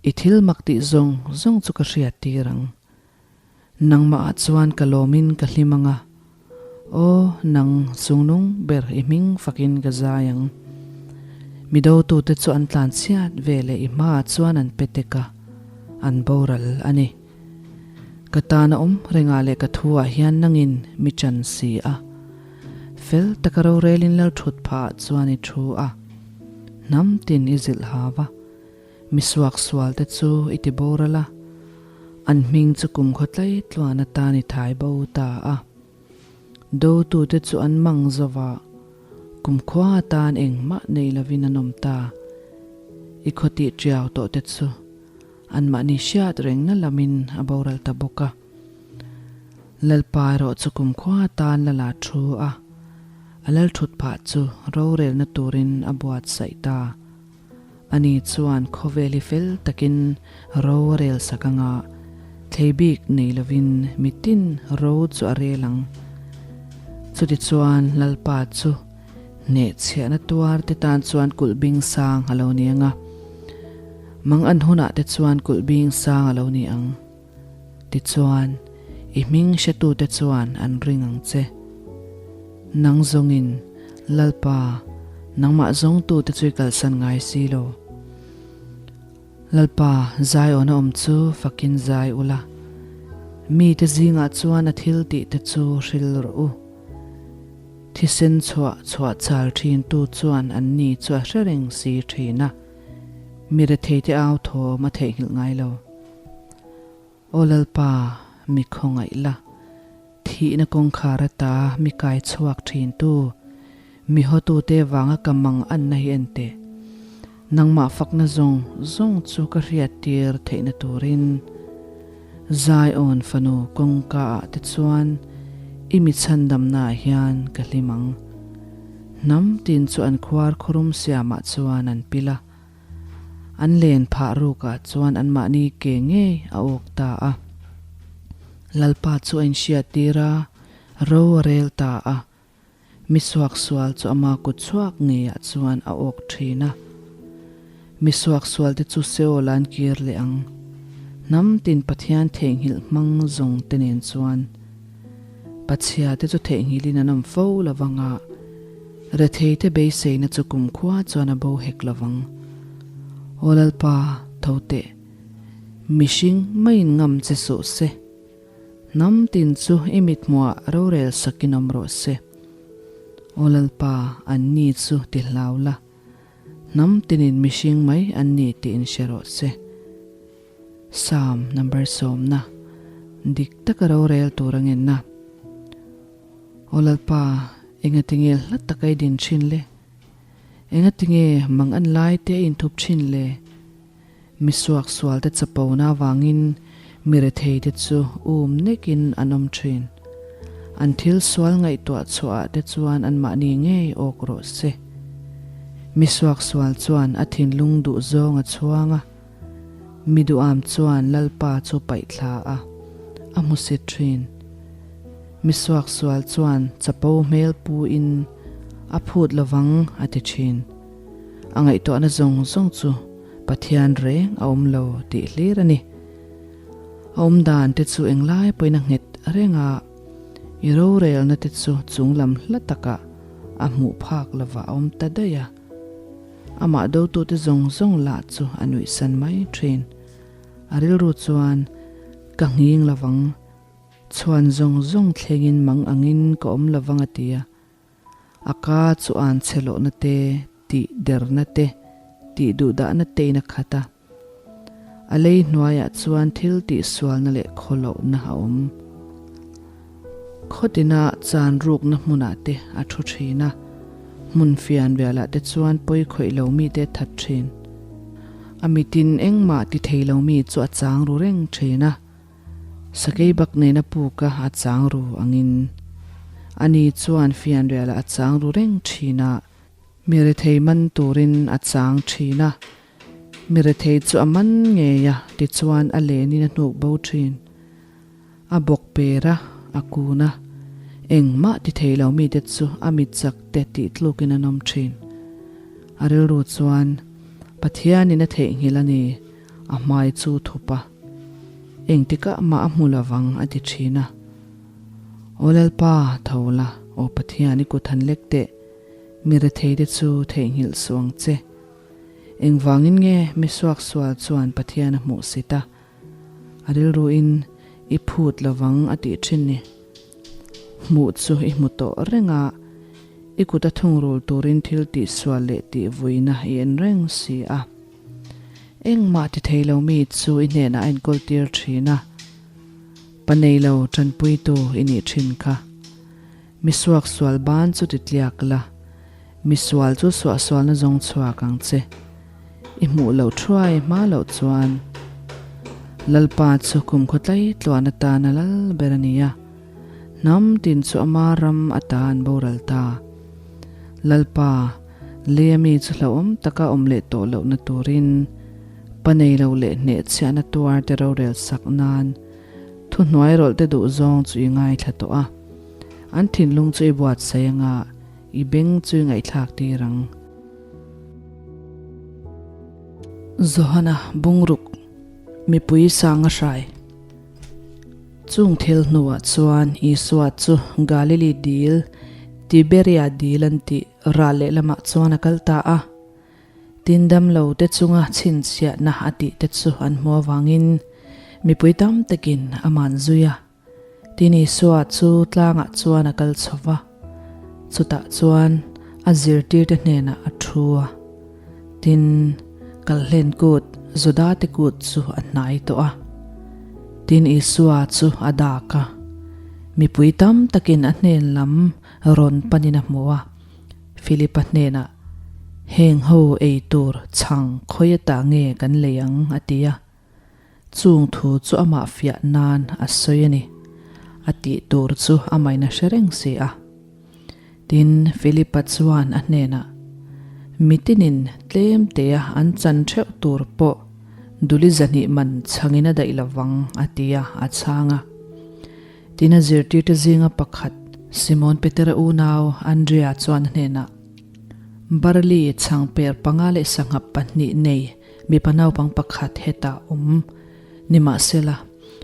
A: i thil mak tih zawng zawng chu ka hriat tir ang. Nangmah ah chuan ka lawmin ka hlim ang a, aw nang chungnung ber i hming fakin ka zai ang. Mi dotute chu an tlan chhiat ve leh i hmaah chuan an pe tek a, an boral a ni. Ka tan a awm rengah leh ka thu ah hian nangin mi chan si a. Fel taka rorelin lal thut phah ah chuan i thu a, hnam tin i zilh hau a. Mi suaksual te chu i ti boral a, an hming chu kum khaw tlai tluan atan i thai bo ta a. Dotute chu an mang zo va, kum khua atan engmah nei lovin an awm ta. I khaw tih tiau tawh te chu anmahni hriat rengna lamin a boral ta bawk a. Lalpa erawh chu kum khua atan la la thu a, a lal thut phah chu rorelna turin a buatsaih ta. Ani chuan khawvel hi fel takin ro a rel sak anga, thlei bik nei lovin mitin ro chu a rel ang. Chutichuan Lalpa chu hnehchhiahna tuar te tan chuan kulh bing sang a lo ni anga, mang an hunah te chuan kulh bing sang a lo ni ang. Tichuan, i hming hretute chuan an ring ang che. Nang zawngin, Lalpa, nangmah zawngtute chu i kalsan ngai si lo. Lalpa, Zion-a awm chu fakin zai ula, mite zingah chuan a thil tihte chu hril rawh u. Thisen chhuah chhuah chal thintu chuan anni chu a hre reng si thin a. Mi retheite au thawm a theihnghilh ngai lo. Aw Lalpa, mi khawngaih la, thihna kawngkhar ata mi kai chhuak thintu, mi hawtute vanga ka mang anna hi en teh. Nangmah fakna zawng zawng chu ka hriattir theihna turin Zion fanu kawngka ah te chuan i mi chhandamna ah hian ka hlim ang. Hnam tin chu an khuar khurum siamah chuan an pil a. An len phah rukah chuan anmahni ke ngei a awk ta a. Lalpa chu a inhriattir a, ro a rel ta a. Mi suaksual chu ama kut chhuak ngeiah chuan a awk thin a. Mi suaksualte chu Seol an kir leh ang. Hnam tin Pathian theihnghilh hmang zawng te nen chuan Pachhia te chu theihnghilhin an awm fo lo vang a, retheite beiseina chu kumkhua chuan a bo hek lo vang. Aw Lalpa, tho teh. Mihring maiin ngam che suh se. Hnam tin chu i mithmuah rorel sakin awm rawh se. Aw Lalpa, anni chu ti hlau la. Hnam tinin mihring mai an ni tih in hre rawh se. Psalm number sawmna, Dik taka rorel tur a ngenna. Aw Lalpa, engatinge hla taka i din thin le? Engatinge mang an lai te a inthup thin le? Mi suaksual te chapona avangin mi rethei te chu um nekin an awm thin. An thil sual ngaihtuah chhuah ah te chuan anmahni ngei awk rawh se. Mi suaksual chuan a thinlung duh zawng a chhuang a, mi duham chuan Lalpa chu paih thla a, a hmusit thin. Mi suaksual chuan chapo hmel pu in a phut lovang a ti thin. A ngaihtuahna zawng zawng chu Pathian reng a awm lo tih hlir a ni. A awm dan te chu englai pawhin a nghet reng a, i rorelna te chu chunglam hla takah a hmuh phak lova a awm ta daih a. Amah dotute zawng zawng lah chu a nuihsan mai thin. A rilru chuan, Ka nghing lovang, chhuan zawng zawng thlengin mang angin ka awm lovang a ti a. A ka chu an chhe lohna te, tih derna te, tih duhdahna tein a khat a. A lei hnuaiah chuan thil tihsualna leh khawlohna a awm. Khawtina chan rukna hmunah te a thu thin a, hmun fian rialah te chuan pawi khawih lo mite a that thin. A mitin engmah ti thei lo mi chu a chang ru reng thin a. Sakei bak nena puka a chang ru angin ani chuan fianrialah a chang ru reng thin a, mi rethei man turin a chang thin a, mi rethei chu a man ngei a tichuan a lenin a hnuk bo thin. A bawk per a, a kun a, engmah ti thei lo mite chu a mit chak te tih tlukin an awm thin. A rilru chuan Pathianin a theihnghilh a ni, a hmai chu thup a. Engtikah mah a hmu lovang a ti thin a. Aw Lalpa, tho la, aw Pathian i kut han lek teh, mi retheite chu theihnghilh suh ang che. Engvangin nge mi suaksual chuan Pathian a hmuh sit a, a rilruin i phut lovang a tih thin ni. Hmuh chu i hmu tawh reng a, i kut a thungrul turin thil tihsual leh tihvuina i en reng si a. Engmah ti thei lo mi chu i hnenah a enkawl tir thin a, pa nei lo tanpuitu i nih thin kha. Mi suaksual ban chu ti tliak la, mi sual chu suahsualna zawng chhuak ang che. I hmuh loh thuai hma loh chuan Lalpa chu kumkhaw tlai tluan atana lal ber a ni a, hnam tin chu ama ram ata an boral ta. Lalpa, Leia mi chu hlauhawm taka awm leh tawh lohna turin pa nei lo leh hnehchhiahna tuar te rorel sak nan thuhnuai rawlh te duh zawng chu i ngaithla tawh a, an thinlung chu i buatsaih anga i beng chu i ngaihthlak tir ang. Johana bungruk mipui sanga hrai. Chung thil hnuah chuan Isua chu Galili dil, Tiberia dil an tih ral lehlamah chuan a kal ta a. Tin damlo te chunga chhinchhiahna a tih te chu an hmu avangin mipui tam takin a man zui a. Tin Isua chu tlangah chuan a kal chho va, chutah chuan a zirtirte hnenah a thu a. Tin. Kalhlen kut, Judate kut chu a hnai tawh a. Tin Isua chu a dak a, mipui tam takin a hnen lam rawn panin a hmu a. Philipa hnenah, Heng ho ei tur chhang khawi atah nge kan lei ang? a ti a. Chung thu chu amah fiah nan a sawi a ni. A tih tur chu amahin a hre reng si a. Tin, Philipa chuan a hnenah, Mitinin tlem tea an chan theuh tur pawh duli zahnih man chhangin a daih lovang, a ti a, a chhang a. Tin, a zirtirte zinga pakhat, Simon Petera unau Andrea chuan a hnenah, Barli chhangper panga leh sangha pahnih nei mipa naupang pakhat hetah awm. Nimahsela,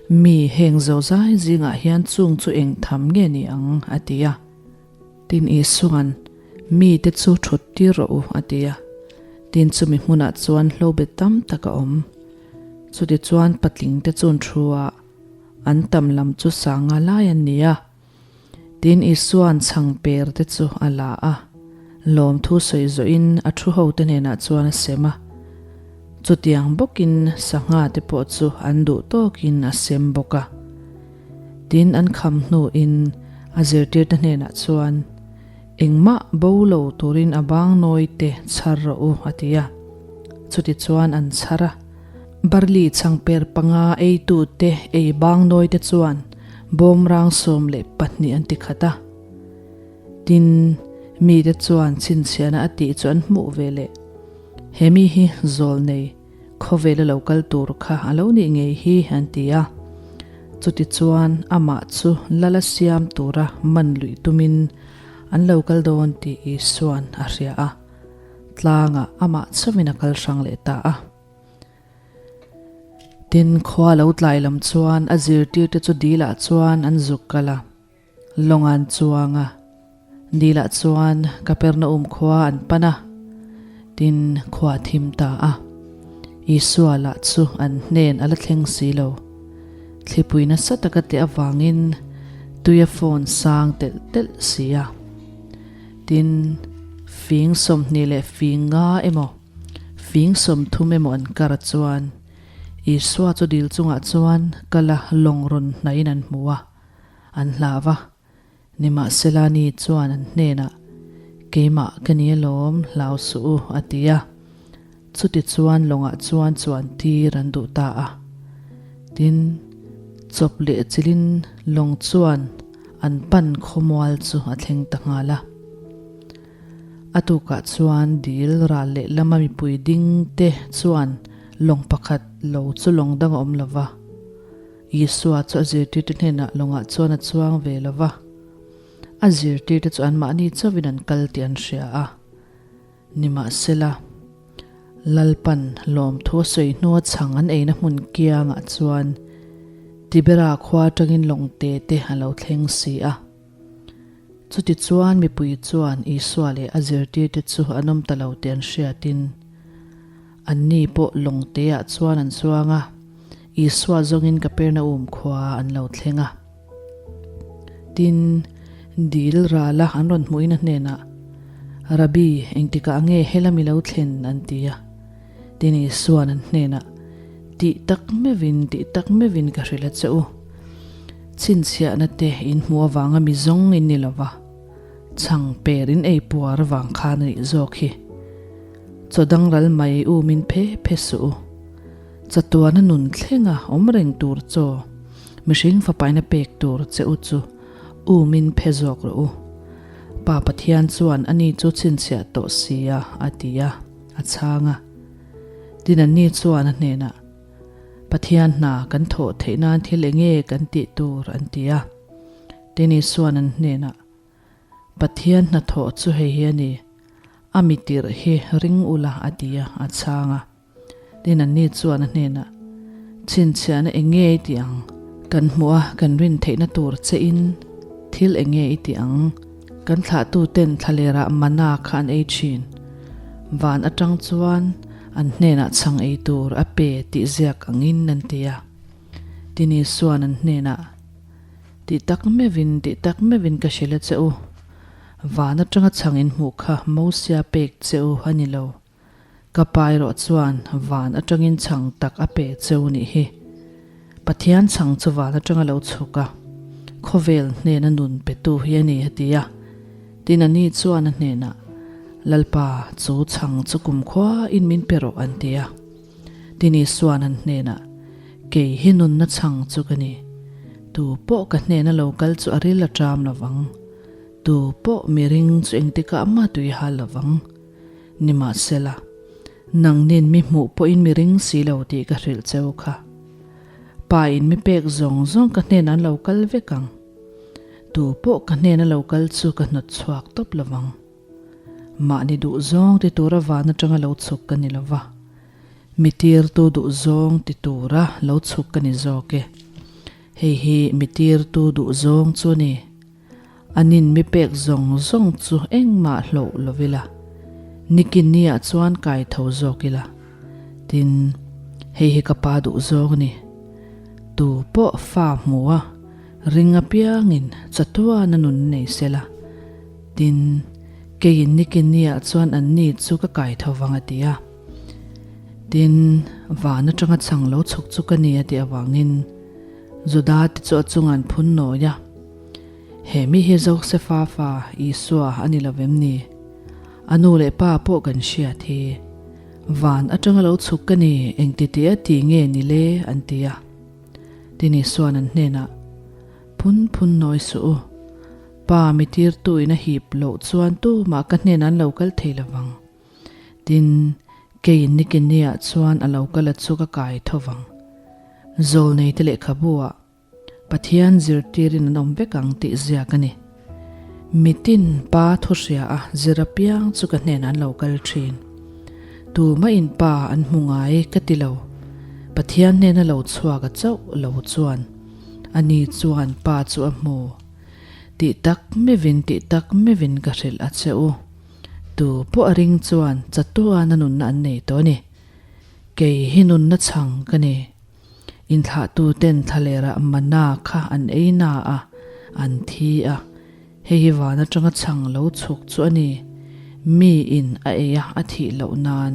A: mi heng zozai zingah hian chung chu eng tham nge ni ang? a ti a. Tin Isua'n, Mite chu thut tir rawh u, a ti a. Tin chumi hmunah chuan hlobet tam tak a awm. Chutichuan patlingte chun thu-ah an tam lam chu sanga lai an ni a. Tin Isua'n chhangper te chu a la a, lawmthu sawi zawhin a thu hote hnenah chuan a sem a. Chutiang bawkin sangha te pawh chu an duh tawkin a sem bawk a. Tin an kham hnuin a zirtirte hnenah chuan, Engmah bo lo turin a bang nawi te chhar rawh u, a ti a. Chutichuan an chhar a. Barli chhangper panga eitute ei bang nawi te chuan bawmrang 12 an ti khat a. Tin, mite chuan chhinchhiahna a tih chu an hmuh ve leh. He mi hi zawl nei, khawvela lo kal tur kha a lo nih ngei hi an ti a. Chutichuan amah chu lala siam tura man luih tumin an lo kal dawn tih Isua'n a hria a. Tlangah amah chauhin a kal hrang leh ta a. Tin, khua lo tlai lam chuan a zirtirte chu dilah chuan an zuk kal a, lawng an chuang a. Dilah chuan Kapernaum khua an pan a, tin, khua a thim ta a. Isua lah chu an hnen a la thleng si lo. Thlipui nasa taka teh avangin tui a fawn sang telh telh si a. Tin, fing 20 leh fing nga emaw, Fing 30 emaw an kar chuan Isua chu dil chungah chuan kal a lawng rawn hnaihin an hmu a, an hlav a. Nimahsela ni chuan an hnenah, Keimah ka ni alawm, hlau suh u, a ti a. Chutichuan lawngah chuan chuan tir an duh ta a. Tin, chawp leh chilhin lawng chuan an pan khawmual chu a thleng ta nghal a. A tukah chuan dil ral leh lama mipui ding te chuan lawng pakhat lo chu lawng dang a awm lo va. Isua chu a zirtirte hnenah lawngah chuan a chuang ve lo va. A zirtirte chu anmahni chauhin an kal tih an hria a. Nimahsela, Lalpan lawmthu a sawi hnua chhang an eina hmun kiangah chuan Tibera khua atangin lawng te te a lo thleng si a. Chutichuan mipui chuan Isua leh a zirtirte chu an awm ta lo tih an hriatin, anni pawh lawng teah chuan an chuang a, Isua zawngin Kapernaum khua an lo thleng a. Tin, dil rala an rawn hmuhin a hnenah, Rabbi, engtikah nge helam i lo thlen? an ti a. Tin, Isua'n an hnenah, Tih tak meuhin, tih tak meuhin ka hrilh a che u. Chhinchhiahna te in hmuh avanga mi zawng in ni lova, chhang per in ei puar avang khan a nih zawk hi. Chaw dang ral mai um in phe phe suh u. Chatuana nun thlenga awm reng tur chaw, mihring fapaina pek tur che u chu um in phe zawk rawh u. Pa Pathian chuan ani chu chhinchhiah tawh si a, a ti a, a chhang a. Tin anni chuan a hnenah, Pathian hna kan thawh theih nan thil eng nge kan tih tur? an ti a. Tin Isua'n an hnenah, Pathian hna thawh chu hei hi a ni, a mi tirh hi ring ula a ti a, a chhang a. Tin anni chuan a hnenah, Chhinchhiahna eng nge i tih ang? Kan hmuh a kan rin theihna tur che in thil eng nge i tih ang? Kan thlahtuten thlalerah mana kha an ei thin. Van atang chuan an hnenah chhang ei tur a pe tih ziak angin an ti a. Tin Isua'n an hnenah, Tih tak meuhin, tih tak meuhin ka hrilh a che u. Van atanga chhang in hmuh kha Mosia pek che u a ni lo. Ka pa erawh chuan van atangin chhang tak a pe cheu nih hi. Pathian chhang chu van atanga lo chhuk a, khawvel hnena nun petu hi a ni a ti a. Tin ani chuan a hnenah, Lalpa, chu chhang chu kumkhua in min pe rawh an ti a. Tin Isuan an hnenah, Kei hi nunna chhang chu ka ni. Tu pawh ka hnena lo kal chu a ril a ṭam lo vang. Tu pawh miring chu engtikah mah tui hal lo vang. Nimahsela, nangnin mi hmuh pawhin mi ring si lo tih ka hrilh cheu kha. Pa in mi pek zawng zawng ka hnenah an lo kal vek ang. Tu pawh ka hnena lo kal chu ka hnawt chhuak tawp lo vang. Mahni duh zawng ti tura van atanga lo chhuk ka ni lo va, mi tirtu duh zawng ti tura lo chhuk ka ni zawk e. Hei hi mi tirtu duh zawng chu a ni. An in mi pek zawng zawng chu engmah hloh lo ila, nikin ni ah chuan kai tho zawk ila. Tin, hei hi ka pa duh zawng a ni. Tu pawh fa hmu a, ring apiangin chatuan a nun nei sela. Tin, keiin nikin ni ah chuan an ni chu ka kai tho vang a ti a. Tin, van atanga chhang lo chhuk chu ka ni a tih avangin Juda te chu a chungah an phun nawi a. He mi hi Josefa fa Isua a ni lo vem ni? A nu leh pa pawh kan hriat hi. Van atanga lo chhuk ka ni, engti tih a ti nge ni le? an ti a. Tin Isua'n an hnenah, Phun phun nawi suh u. Pa mi tirtuin a hip loh chuan tumah ka hnenah an lo kal thei lo vang. Tin, keiin Nikiniah chuan a lo kal a chu ka kai tho vang. Zawlneite lehkhabu ah Pathian zirtirin an awm vek ang tih ziak a ni. Mitin pa thu hria a zir apiang chu ka hnenah an lo kal thin. Tumah in pa an hmu ngai ka ti lo. Pathian hnena lo chhuak a chauh lo chuan ani chuan pa chu a hmu. Tih tak mevin tih tak mevin ka hrilh a che u. Tu pawh a ring chuan chatuan a nunna an nei tawh a ni. Kei hi nunna chhang ka ni. Inthlahtuten thlalerah mana kha an ei na a, an thi a. Hei hi van atanga chhang lo chhuk chu a ni. Mi in a ei a, a thih loh nan.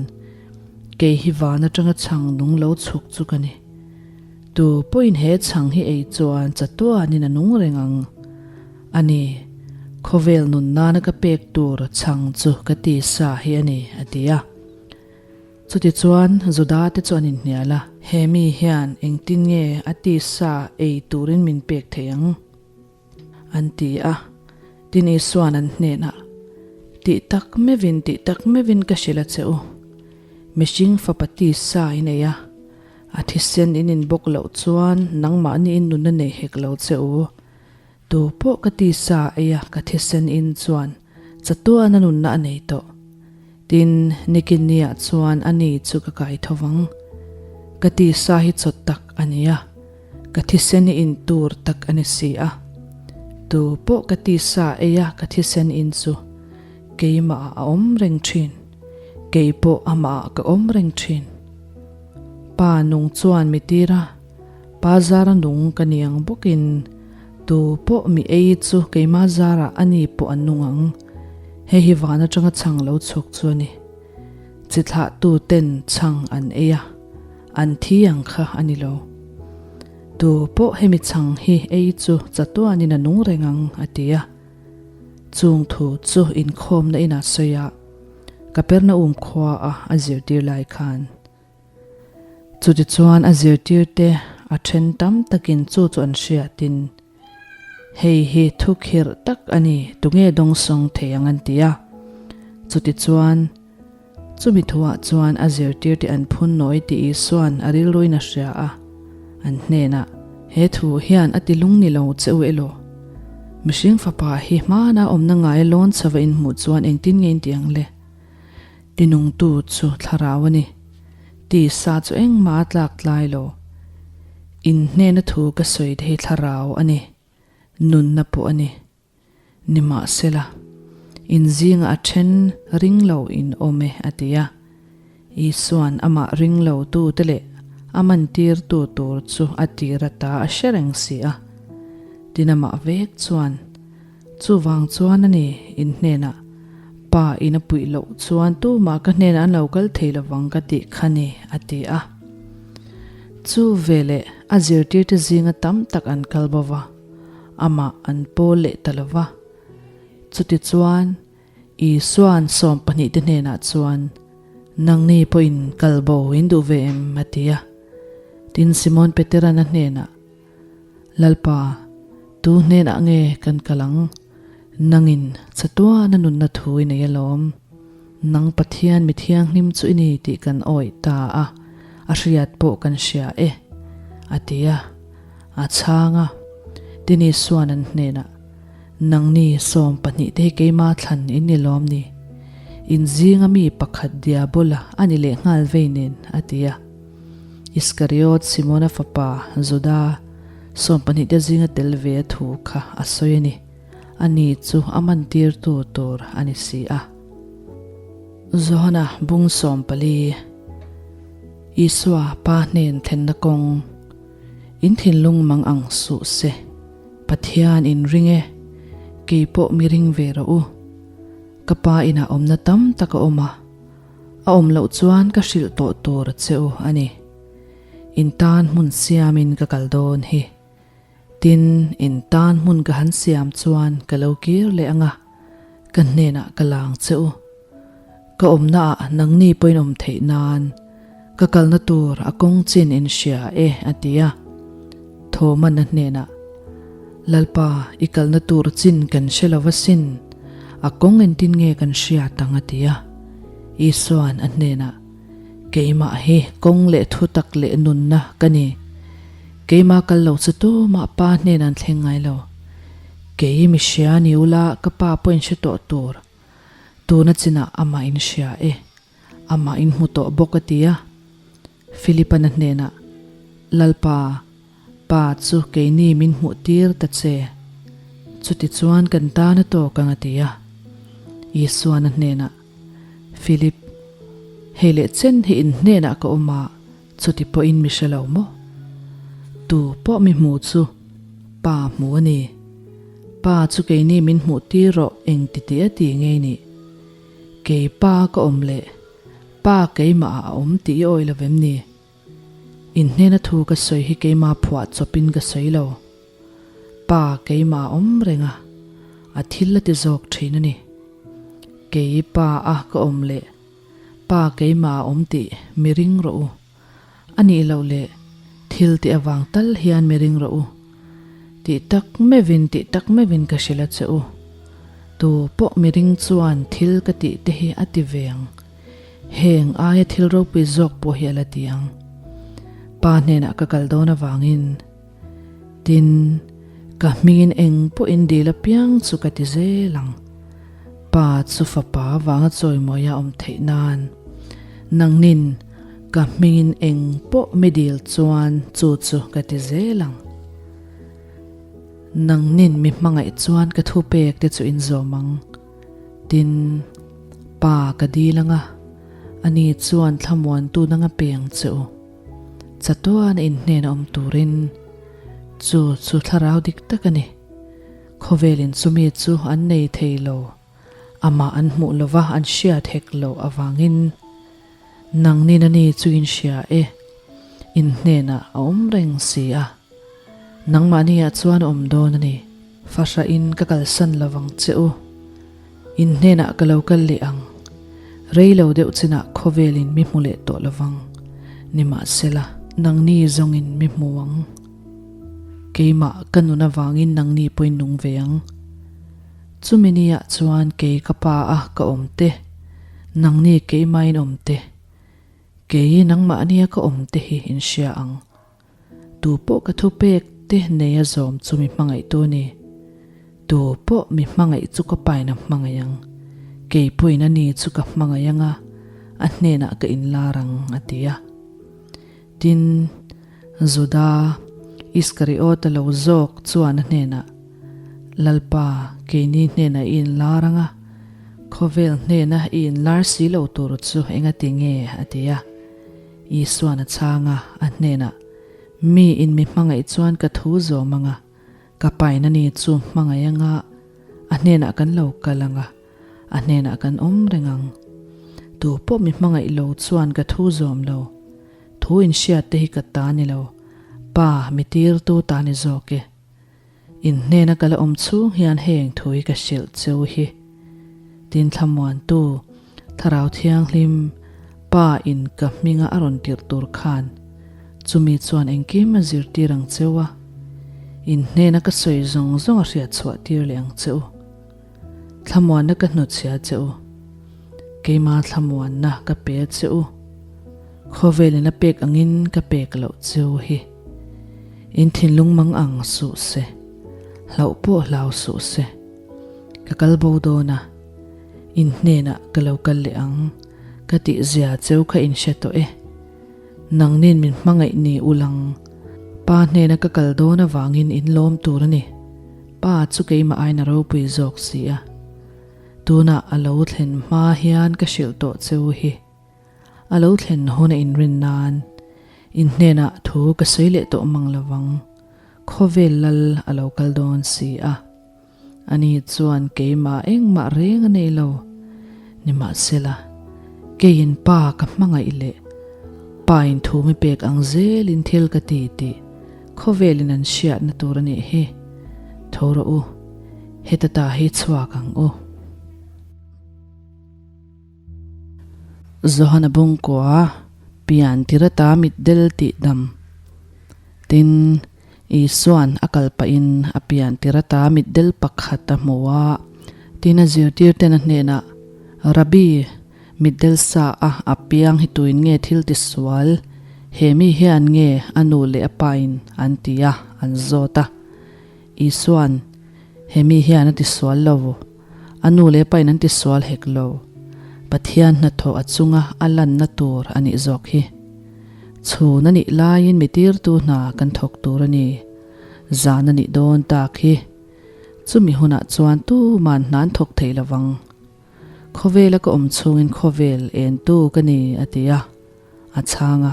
A: Kei hi van atanga chhang nung lo chhuk chu ka ni. Tu pawhin he chhang hi ei chuan chatuanin a nung reng ang a ni. Khawvel nun nana ka pek tur chhang chu ka tisa hi a ni, a ti a. Chutichuan, Juda-te chu an inhnial a. He mi hian engtin nge a tisa ei turin min pek thei ang? An ti a. Tin Isua'n an hnenah, Tih tak meuhin, tih tak meuhin ka hrilh a che u. Mihring fapa tisa in ei a, a thisen in inbawk loh chuan nangmahni in nunna nei hek lo che u. Tu pawh ka tisa ei a ka thisen in chuan chatuan a nunna a nei tawh. Tin, nikinniah chuan a ni chu ka kai tho vang. Ka tisa hi chawt tak a ni a, ka thisen hi in tur tak a ni si a. Tu pawh ka tisa ei a ka thisen in chu keimah ah a awm reng thin, kei pawh amah ah ka awm reng thin. Pa nung chuan mi tir a. Pa zara nung ka ni ang bawkin tu pawh mi ei chu keima zarah a ni pawh an nung ang. Hei hi van atanga chhang lo chhuk chu a ni. Chi thlahtu ten chhang an ei a, an thi ang kha a ni lo. Tu pawh hemi chhang hi ei chu chatuanin a nung reng ang a ti a. Chung thu chu inkhawmna inah sawi a, Kapernaum khua a a zirtir lai khan. Chutichuan a zirtirte a then tam takin chu chu an hriatin, Hei hi thu khirh tak a ni, tunge dawngsawng thei ang an ti a. Chutichuan, chumi thuah chuan a zirtirte an phun nawi tih Isua'n a rilruin a hria a, an hnenah, He thu hian a ti lung ni lo che u elaw? Mihring fapa hi hmana awmna ngai lawn chhova inhmuh chuan engtin nge in ti ang le? Tinungtu chu thlarau a ni. Tisa chu engmah a tlak tlai lo. In hnena thu ka sawi te hi thlarau a ni, nunna pawh a ni. Nimahsela, in zingah a then ring lo in awm e, a ti a. Isua'n amah ring lo tute leh a mantirtu tur chu a tir ata a hre reng si a. Tin amah vek chuan, Chuvang chuan a ni, in hnenah. Pa in a puih loh chuan tumah ka hnenah an lo kal thei lovang ka tih kha ni, a ti a. Chu veleh a zirtirte zinga tam tak an kal bo va, amah an pawl leh ta lo va. Chutichuan, Isua'n sawmpahnihte hnenah chuan, Nangni pawhin kal bo in duh ve em? a ti a. Tin, Simon Petera'n a hnenah, Lalpa, tu hnenah nge kan kal ang? Nangin chatuana nunna thu i nei alawm. Nang Pathian mi thianghlim chu i ni tih kan awih ta a, a hriat pawh kan hria e, a ti a. A chhang a, Tin Isua'n an hnenah, Nangni 12 te hi keima thlan in ni lawm ni? In zinga mi pakhat Diabola a ni leh nghal vei nen, a ti a. Iskariot Simona fapa Juda 12 te zinga tel ve a thu kha a sawi a ni. Ani chu a mantirtu tur a ni si a. Johana bung 14, Isua Pa hnen thlenna kawng, In thinlung mang ang suh se, Pathian in ring e, kei pawh mi ring ve rawh u. Ka Pa inah awmna tam tak a awm a. A awm loh chuan ka hrilh tawh tur che u a ni. In tan hmun siamin ka kal dawn hi. Tin, in tan hmun ka han siam chuan ka lo kir leh ang a, ka hnenah ka lang che u. Ka awmnaah nangni pawhin awm theih nan ka kalna tur a kawng chin in hria e, a ti a. Thawmana hnenah, Lalpa, i kalna tur chin kan hre lo asin, a kawng engtin nge kan hriat ang a ti a. Isua'n a hnenah, Keimah hi kawng leh thutak leh nunna ka ni. Keimah kal lo chu tumah Pa hnenah an thleng ngai lo. Kei mi hria ni ula ka Pa pawh in hre tawh tur. Tuna chinah amah in hria e. Amah in hmu tawh bawk a ti a. Philipan a hnenah, Lalpa, Pa chu keini min hmuh tir ta che. Chutichuan kan tan a tawk ang a ti a. Isuan a hnenah, Philip, hei leh chen hi in hnenah ka awm a, chuti pawhin mi hre lo maw? Tu pawh mi hmu chu Pa hmu a ni. Pa chu keini min hmuh tir rawh eng ti tih a ti ngei nih? Kei Pa ka awm leh Pa keimah ah a awm tih i awi lo vem ni? In hnena thu ka sawi hi keimah phuah chawpin ka sawi lo. Pa keimah a awm reng a, a thil a ti zawk thin a ni. Kei Pa a ka awm leh Pa keimah a awm tih mi ring rawh u. A nih loh leh thil tih avang tal hian mi ring rawh u. Tih tak meuhin tih tak meuhin ka hrilh a che u. Tu pawh mi ring chuan thil ka tih te hi a ti ve ang. Heng aia thil ropui zawk pawh hi a la ti ang. Pa hnenah ka kal dawn avangin tin ka hmingin eng pawhin dil apiang chu ka ti zel ang. Pa chu fapa avanga chawimawi a awm theih nan nangnin ka hmingin eng pawh mi dil chuan chu chu ka ti zel ang. Nangnin mi hmangaih chuan ka thupek te chu in zawm ang. Tin, Pa ka dil ang a, ani chuan thlamuantu nanga peng che u. Chatuan a inhnen a awm turin chu chu thlarau dik tak a ni. Khawvelin chumi chu an nei thei lo, amah an hmuh lova an hriat hek loh avangin nangnin ani chu in hria e, in hnenah a awm reng si a, nangmahniah chuan a awm dawn a ni. Fahrahin ka kalsan lovang che u, in hnenah ka lo kal leh ang. Rei lo deuh chinah khawvelin mi hmu leh tawh lovang, nimahsela nangni zawngin mi hmu ang. Keimah ka nun avangin nangni pawhin nung ve ang. Chumi niah chuan kei ka pa a ka awm te, nangni keimahin awm te, kei nangmahnia ka awm te hi in hria ang. Tu pawh ka thupek te nei a zawm chu mi hmangaihtu a ni. Tu pawh mi hmangaih chu ka pain a hmangaih ang. Kei pawhin a ni chu ka hmangaih ang a, a hnenah ka inlar ang, a ti a. Tin, Juda Iskariota lo zawk chuan a hnenah, Lalpa, keini hnenah i inlar ang a, khawvel hnena i inlar si lo tur chu engati nge? a ti a. Isuan a chhang a, a hnenah, Mi in mi hmangaih chuan ka thu zawm ang a, ka pain a ni chu hmangaih ang a, a hnenah kan lo kal ang a. A hnenah kan awm reng ang. Tu pawh mi hmangaih lo chuan ka thu zawm lo. Thu inhriat te hi ka ta ni lo, Pa mi tirtu ta ni zawk e. In hnena ka la awm chhung hian heng thu hi ka hrilh cheu hi. Tin thlamuantu, Thlarau Thianghlim, Pa in ka hminga a rawn tirh tur khan chumi chuan engkim a zirtir ang cheu a, in hnena ka sawi zawng zawng a hriat chhuah tir leh ang che u. Thlamuanna ka hnutchhia che u. Keima thlamuanna ka pe che u. Khawvelin a pek angin ka pek loh che u hi. In thinlung mang ang suh se, hlauh pawh hlau suh se. Ka kal bo dawn a, in hnenah ka lo kal leh ang, ka tih zia cheu kha in hre tawh e. Nangnin min hmangaih ni ulang, Pa hnena ka kal dawn avangin in lawm tur a ni. Pa chu keimah aiin a ropui zawk si a. Tunah a lo thlen hma hian ka hrilh tawh cheu hi. A lo thlen hun a inrin nan in hnenah thu ka sawi leh tawh mang lo vang, khawvel lal a lo kal dawn si a. Ani chuan keimah engmah reng a nei lo. Nimahsela, keiin Pa ka hmangaih leh Pa in thu mi pek ang zelin thil ka ti tih khawvelin an hriatna tur a nih hi. Tho rawh u, heta ta hi chhuak ang u. Johana bungkua pian tirata mitdel tih dam. Tin, Isua'n a kal pahin a pian tirata mitdel pakhat a hmu a, tin a zirtirten a hnenah, Rabbi, mitdel sa a a piang hi tuin nge thil tisual? He mi hian nge a nu leh a pain an ti a, an zawt a. Isua'n, He mi hian a tisual lo. A nu leh pain an tisual hek lo. Pathian hnathawh a chunga a lanna tur a nih zawk hi. Chhun a nih laiin mi tirtu hna kan thawk tur a ni. Zan a nih dawn tak hi. Chumi hunah chuan tuman hna an thawk thei lovang. Khawvela ka awm chhungin khawvel entu ka ni a ti a, a chhang a.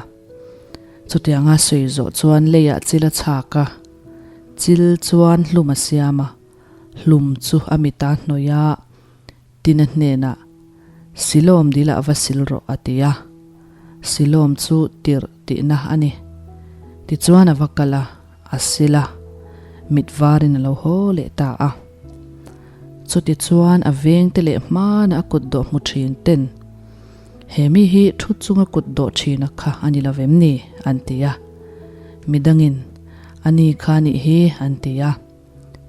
A: Chutianga sawi zawh chuan leiah chil a chhak a, chil chuan hlum a siam a. Hlum chu a mita hnawih a, Tina hnenah, Silawm dilah va sil rawh a ti a. Silawm chu tirh tihna a ni. Tichuan a va kal a, a sil a, mit varin a lo haw leh ta a. Chutichuan a vengte leh hmana a kut dawh hmu thin ten, He mi hi thu chunga kut dawh thina kha a ni lo vem ni? an ti a. Midangin, A ni kha nih hi an ti a.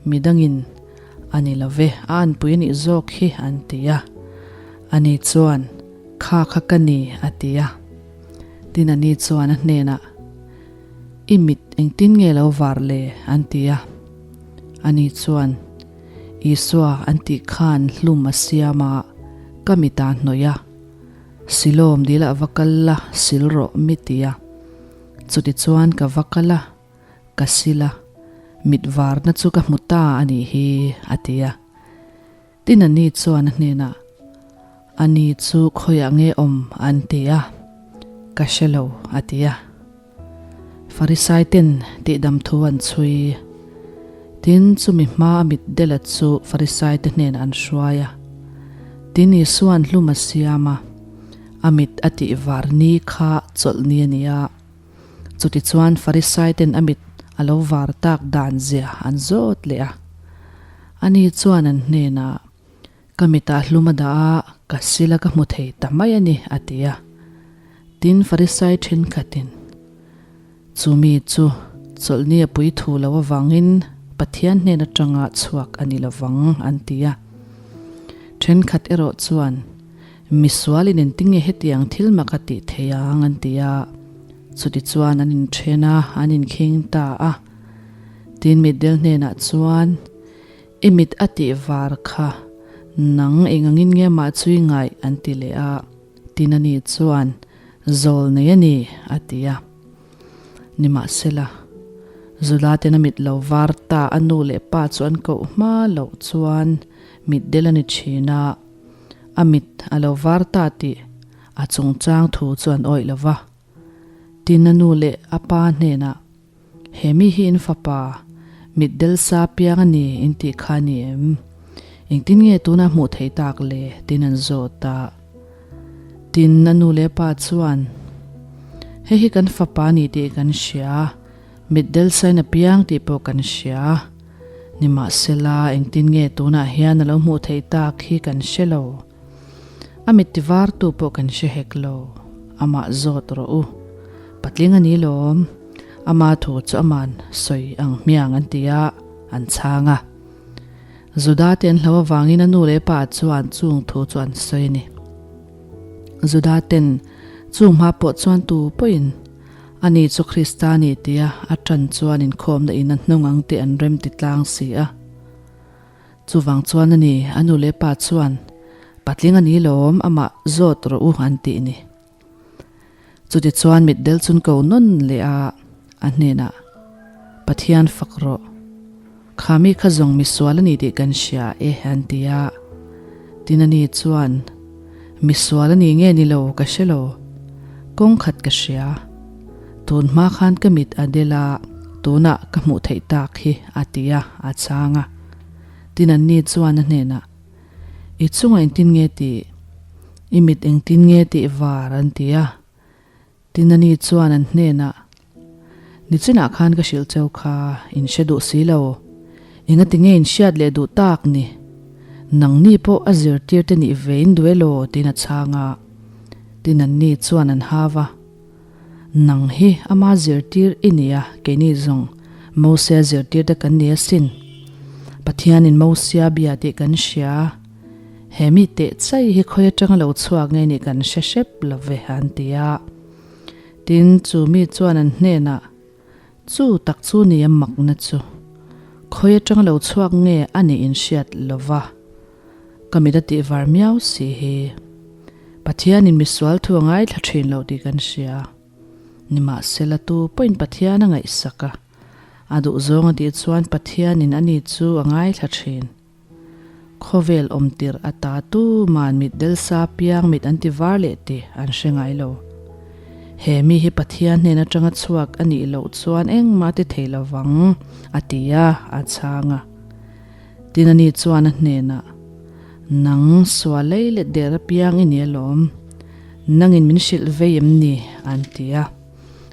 A: Midangin, A ni lo ve, a anpui a nih zawk hi, an ti a. Ani chuan, Kha kha ka ni, a ti a. Tin ani chuan a hnenah, I mit engtin nge lo var le? an ti a. Ani chuan, Isua an tih khan hlum a siam a, ka mit a hnawih a. Silawm dilah va kal la, sil rawh mi ti a. Chutichuan ka va kal a. Ka sil a, mit varna chu ka hmu ta a nih hi, a ti a. Tin ani chuan a hnenah, Ani chu khawiah nge awm? an ti a. Ka hre lo, a ti a. Farisai ten tihdam thu an chhui. Tin, chumi hma a mit dela chu Farisai te hnenah an hruai a. Tin Isua'n hlum a siam a, a mit a tih var ni kha chawlh ni a ni a. Chutichuan Farisaiten a mit a lo var tak dan zia an zawt leh a. Ani chuan an hnenah, Ka mitah hlum a dah a, ka sil a ka hmu thei ta mai a ni, a ti a. Tin, Farisai thenkhatin, Chu mi chu chawlhni a pui thu lo avangin Pathian hnen atanga chhuak a ni lovang, an ti a. Thenkhat erawh chuan, Misualin engtinge hetiang thil mak a tih thei ang an ti a, chutichuan an inthen a, an inkhing ta a. Tin mitdel hnenah chuan, I mit a tih var kha, nang engangin nge mah chu i ngaih an ti leh a, tin ani chuan, Zawl nei a ni, a ti a. Nimahsela, Zula ten a mit lo var ta a nu leh pa chu an koh hma loh chuan mitdel a ni thin a, A mit a lo var ta tih a chungchang thu chu an awih lo va. Tin a nu leh a pa hnenah, He mi hi in fapa, mitdel sa piang a ni in tih kha a ni em? Engtin nge tuna hmuh theih tak le? Tiin an zawt a. Tin, a nu leh pa chuan, Hei hi kan fapa a ni tih kan hria, mitdel sain a piang tih pawh kan hria. Nimahsela, engtin nge tunah hian a lo hmuh theih tak hi kan hre lo. A mit ti vartu pawh kan hre hek lo. Amah zawt rawh u. Patling a ni lawm. Ama thu chu aman sawi ang hmiang an ti a, an chhang a. Juda te an hlo avangin a nu leh pa chuan chung thu chu an sawi a ni. Juda ten chung hma pawh chuan tu pawhin ani chu Krista a ni tia a tan chuan inkhawmna in a hnung ang tih an rem ti tlang si a. Chuvang chuan a ni, a nu leh pa chuan patling a ni lawm amah zawt rawh u an tih ni. Chutichuan mitdel chun ko nawn leh a, a hnenah, Pathian fak rawh. Kha mi kha zawng misual a ni tih kan hria e, an ti a. Tin a ni chuan, Misual a ni nge ni lo ka hre lo. Kawng khat ka hria. Tun hma khan ka mit a del a, tunah ka hmuh theih tak hi, a ti a, a chhang a. Tin an ni chuan a hnenah, I chungah engtin nge tih? I mit engtin nge tih var? an ti a. Tin ani chuan an hnenah, Nichinah khan ka hrilh cheu kha, in hre duh si lo. Engati nge in hriat leh duh tak ni? Nangni pawh a zirtir te nih ve in duh elaw? tiin a chhang a. Tin anni chuan an hau a. Nang hi ama zirtir i ni a, keini zawng Mosia zirtir te kan ni asin. Pathianin Mosia bia tih kan hria. He mi teh chai hi khawi atanga lo chhuak nge nih kan hre hrep lo ve, an ti a. Tin, chu mi chuan an hnenah, Chu tak chu ni a makna chu. Khawi atanga lo chhuak nge a nih in hriat lo va. Ka mit a tih var miau si hi. Pathianin misual thu a ngaithla thin lo tih kan hria. Nimahsela tu pawhin Pathian a ngaihsak a, a duhzawng a tih chuan Pathianin ani chu a ngaithla thin. Khawvel awm tirh a ta tu man mit delsa piang mit an ti var leh tih an hre ngai lo. He mi hi Pathian hnen atanga chhuak a nih loh chuan engmah ti thei lovang, a ti a, a chhang a. Tin ani chuan a hnenah, Nang sual lei let der apiang i ni alawm, nangin min hrilh vei em ni? an ti a.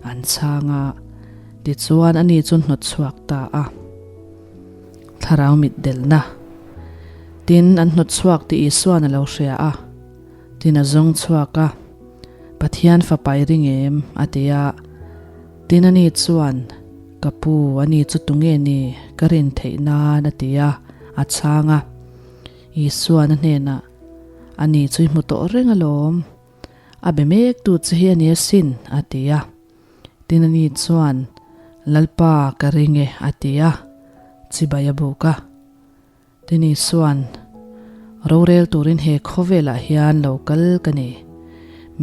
A: An chhang a, tichuan ani chu hnawt chhuak ta a. Thlarau mit delhna. Tin, an hnawt chhuak tih Isua'n a lo hria a. Tin a zawng chhuak a, Pathian fapa i ring em? a ti a. Tin ani chuan, Ka pu, ani chu tunge ni? Ka rin theih nan, a ti a, a chhang a. Isua'n a hnenah, Ani chu i hmu tawh reng alawm. A be mek tu che hi a ni asin, a ti a. Tin ani chuan, Lalpa, ka ring e, a ti a, chibai a buk a. Tin Isua'n, Rorel turin he khawvelah hian lo kal ka ni.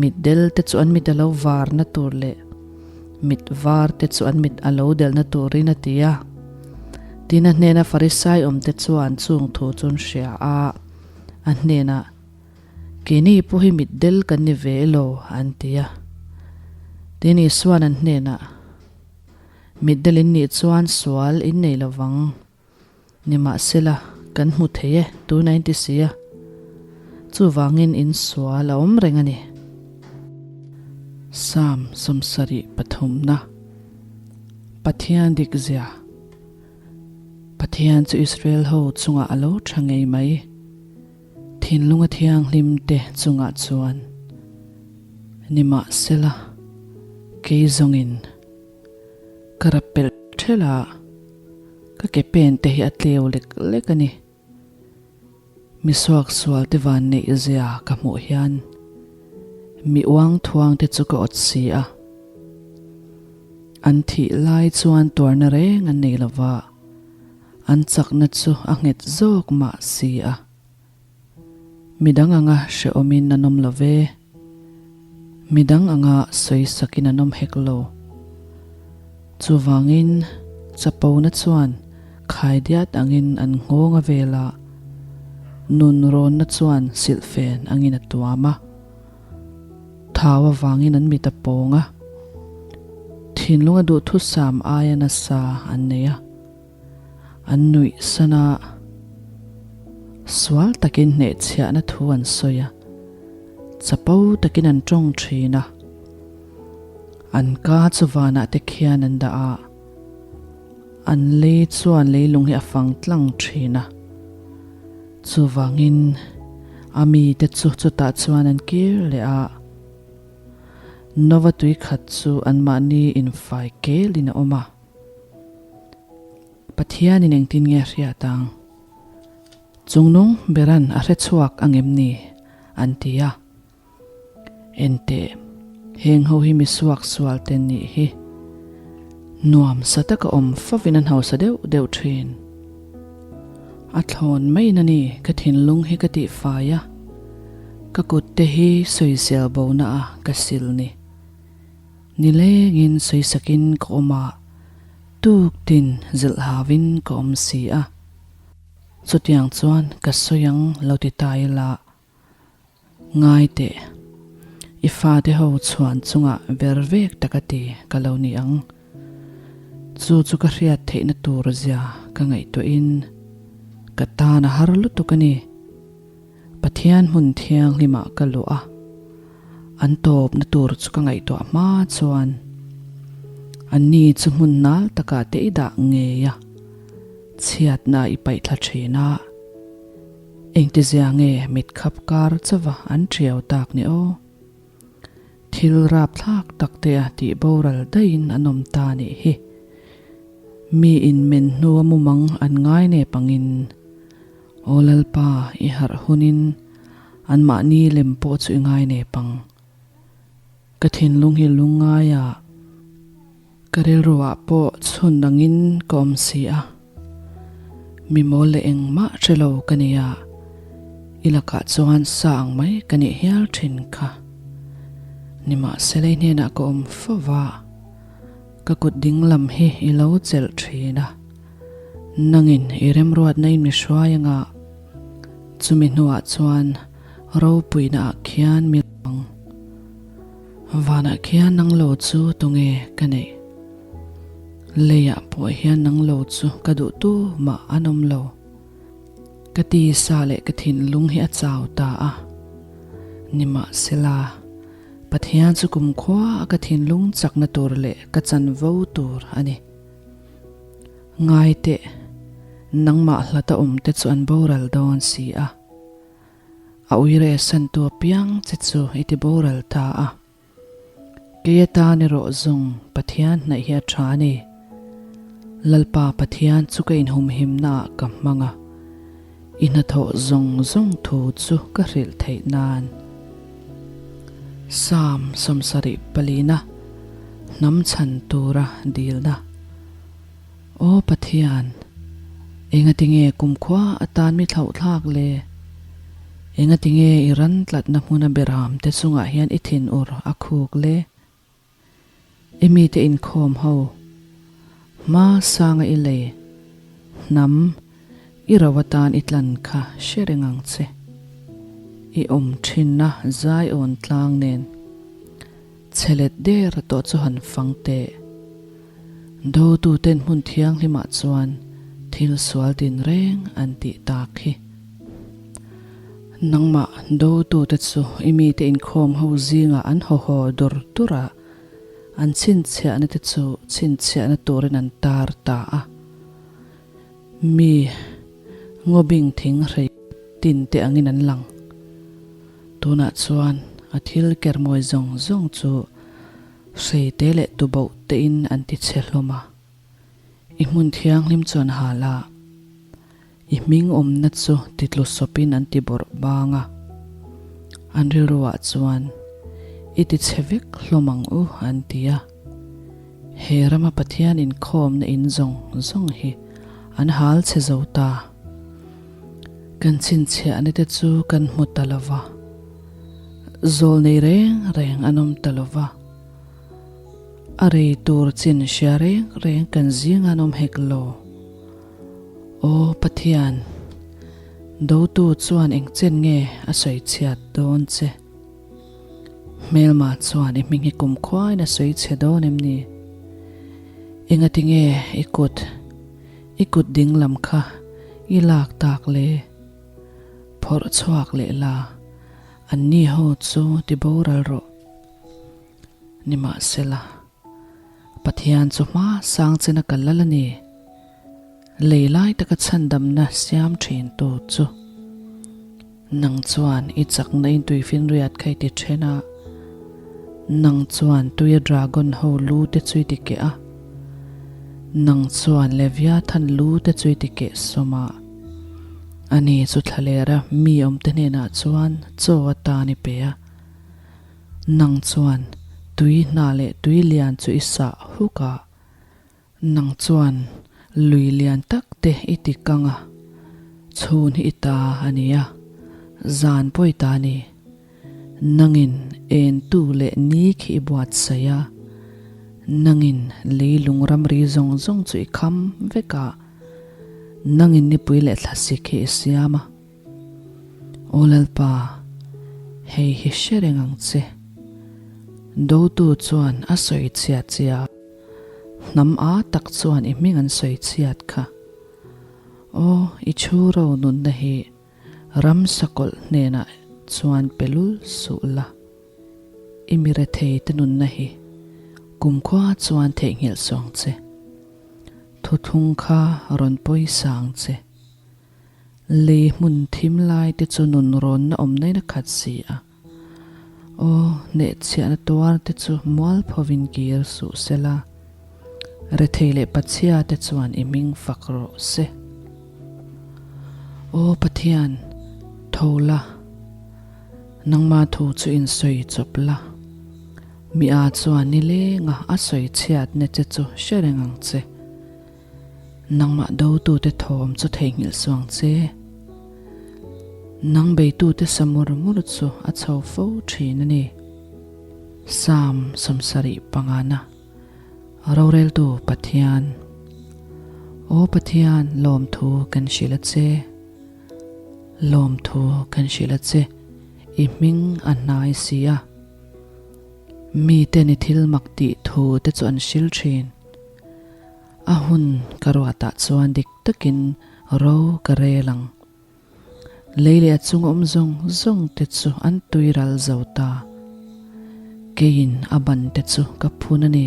A: Mitdel te chu an mit a lo varna tur leh mit var te chu an mit a lo delhna turin a ti a. Tin a hnena Farisai awmte chuan chung thu chu an hria a, a hnenah, Keini pawh hi mitdel kan ni ve elo? an ti a. Tin Isua'n an hnenah, Mitdel in nih chuan sual in nei lo vang. Nimahsela, kan hmu thei e, tuna in ti si a. Chuvangin in sual a awm reng a ni. Psalm 73 na Pathian dik zia Pathian chu Israel ho chungah a lo tha ngei mai. Thinlunga thianghlim te chungah chuan. Nimahsela, kei zawngin ka rap pelh thelh a. Ka ke pen te hi a tleu lek lek a ni. Mi suak sual te van neih zia ka hmuh hian mi uang thuang te chu ka awt si a. An thih lai chuan tuarna reng an nei lova, an chakna chu a nghet zawk mah si a. Midang anga hrehawmin an awm lo ve. Midang anga sawisakin an awm hek lo. Chuvangin, chapona chuan khaidiat angin an nghawng a vel a, nun rawnna chuan silhfen angin a tuam a. Thau avangin an mit a pawng a, thinlunga duhthusam aia nasa an nei a. An nuih san a. Sual takin hnehchhiahna thu an sawi a, chapo takin an tawng thin a. An ka chu vanah te khian an dah a, an lei chuan leilung hi a fang tlang thin a. Chuvangin a mite chu chutah chuan an kir leh a. Nova tui khat chu anmahni infai kelin a awm a. Pathianin engtin nge a hriat ang? Chungnung beran a hre chhuak ang em ni? an ti a. Enteh, heng ho hi mi suak sual te nih hi. Nuam sa taka awm fovin an hausa deuh deuh thin. A thlawn maiin a ni ka thinlung hi ka tihfai a, ka kut te hi sawisel bona a ka sil ni. Nilengin sawisakin ka awm a, tuktin zilh hauin ka awm si a. Chutiang chuan ka sawi ang lo ti ta ila Ngai teh, i fate ho chhuan chungah ver vek tak a ti ka lo ni ang. Chu chu ka hriat theihna tur zia ka ngaihtuahin ka tan a har lutuk a ni. Pathian hmun thianghlimah ka luh a, an tawpna tur chu ka ngaihtuah hma chuan anni chu hmun nal takah te i dah ngei a, chhiatna i paihthla thin a. Engtizia nge mit khap kar chauva an ṭiau tak ni aw? Thil rapthlak tak te a tih boral daihin an awm ta nih hi. Mi in men hnua mumang an ngai nep angin, Aw Lalpa i harh hunin anmahni lem pawh chu i ngai nep ang. Ka thinlung hi lungngai a, ka rilruah pawh chhun angin ka awm si a. Mi mawl leh engmah hre lo ka ni a, i lakah chuan sa ang mai ka nih hial thin kha. Nimahsela i hnenah ka awm fo va, ka kut ding lam hi i lo chelh thin a. Nangin i remruatna in mi hruai anga, chumi hnuah chuan ropuina ah khian mi ang. Vanah khian nang lo chu tunge ka neih? Leiah pawh hian nang lo chu ka duh tu mah an awm lo. Ka tisa leh ka thinlung hi a chau ta a. Nimahsela, Pathian chu kumkhua a ka thinlung chakna tur leh ka chanvo tur a ni. Ngai teh, nangmah hlata awmte chu an boral dawn si a. A uire santu apiang che chu i ti boral ta a. Kei atan erawh zawng Pathian hnaih hi a tha a ni. Lalpa Pathian chu ka inhumhimna ah ka hmang a, i hnathawh zawng zawng thu chu ka hrilh theih nan. Psalm 70 palina hnam chhan tura dilna. Aw Pathian, engatinge kumkhua atan mi thlauhthlak le? Engatinge i ran tlatna hmuna beram te chungah hian i thinur a khuk le? I mite inkhawm ho, hma sanga i lei, hnam, i ro atan i tlan kha hre reng ang che. I awm thinna zaiawn tlang nen chhe let der tawh chu han fang teh. Dotuten hmun thianghlimah chuan thil sual tinreng an tih tak hi. Nangmah dotute chu i mite inkhawm ho zingah an haw haw dur dur a, an chhinchhiahna te chu chhinchhiahna turin an tar ta a. Mi ngawbing thing hrei tin te angin an lang. Tunah chuan a thil kermawi zawng zawng chu Hrei te leh tuboh te in an ti chhe hlawm a, i hmun thianghlim chu an hal a, i hming awmna chu ti tlu sawp in an ti bawrh bang a, an rilru ah chuan i ti chhe vek hlawm ang u an ti a. He rama Pathian inkhawmna in zawng zawng hi an hal chhe zo ta. Kan chhinchhiahna te chu kan hmu ta lo va. Zawl nei reng reng an awm ta lo va, a rei tur chin hria reng reng kan zing an awm hek lo. Aw Pathian, dotu chuan eng chen nge a sawi chhiat dawn che? Hmelma chuan i hming hi kumkhuain a sawi chhe dawn em ni? Engati nge i kut, i kut ding lam kha i lak tak le? Phawrh chhuak leh la, anni ho chu ti boral rawh. Nimahsela, Pathian chu hma sang chena kal lal a ni. Lei lai taka chhandamna siam thintu chu nang chuan i chakna in tuifinriat kha i ti then a, nang chuan tuia dragon ho lu te chu i ti keh a, nang chuan Leviathan lu te chu i ti keh sawm a, ani chu thlalera mi awmte hnenah chuan chaw atan i pe a. Nang chuan tui hna leh tui lian chu i sah huk a. Nang chuan lui lian tak te i ti kang a, chhun hi i ta a ni a, zan pawh i ta a ni. Nangin entu leh ni khi i buatsaih a, nangin leilung ramri zawng zawng chu i kham vek a, nangin nipui leh thlasik hi i siam a. Aw Lalpa, hei hi hre reng ang che. Dotu chuan a sawi chhiat che a. Hnam a tak chuan i hming an sawi chhiat kha. Aw, i chhu ro nunna hi ram sakawlh hnenah chuan pe lul suh la. I mi rethei te nunna hi kumkhua chuan theihnghilh suang che. Thuthlung kha rawn pawisa ang che. Lei hmun thim lai te chu nun rawnna awm nain a khat si a. Aw, hnehchhiahna tuar te chu mualphovin kir suh se la, rethei leh pachhia te chuan i hming fak rawh se. Aw Pathian, tho la, nangma thu chu insawi chawp la, mi a chuan nilenga a sawi chhiatna che chu hre reng ang che. Nangmah dotute thawm chu theihnghilh suang che. Nang beitute sa mur mur chu a chho fo thin a ni. Psalm 75 na Roreltu Pathian Aw Pathian lawmthu kan hrilh a che. Lawmthu kan hrilh a che i hming a hnai si a. Miten i thil mak tih thu te chu an hrilh thin. A hun ka ruatah chuan dik takin ro ka rel ang. Lei leh a chung awm zawng zawng te chu an tui ral zo ta. Keiin a ban te chu ka phun a ni.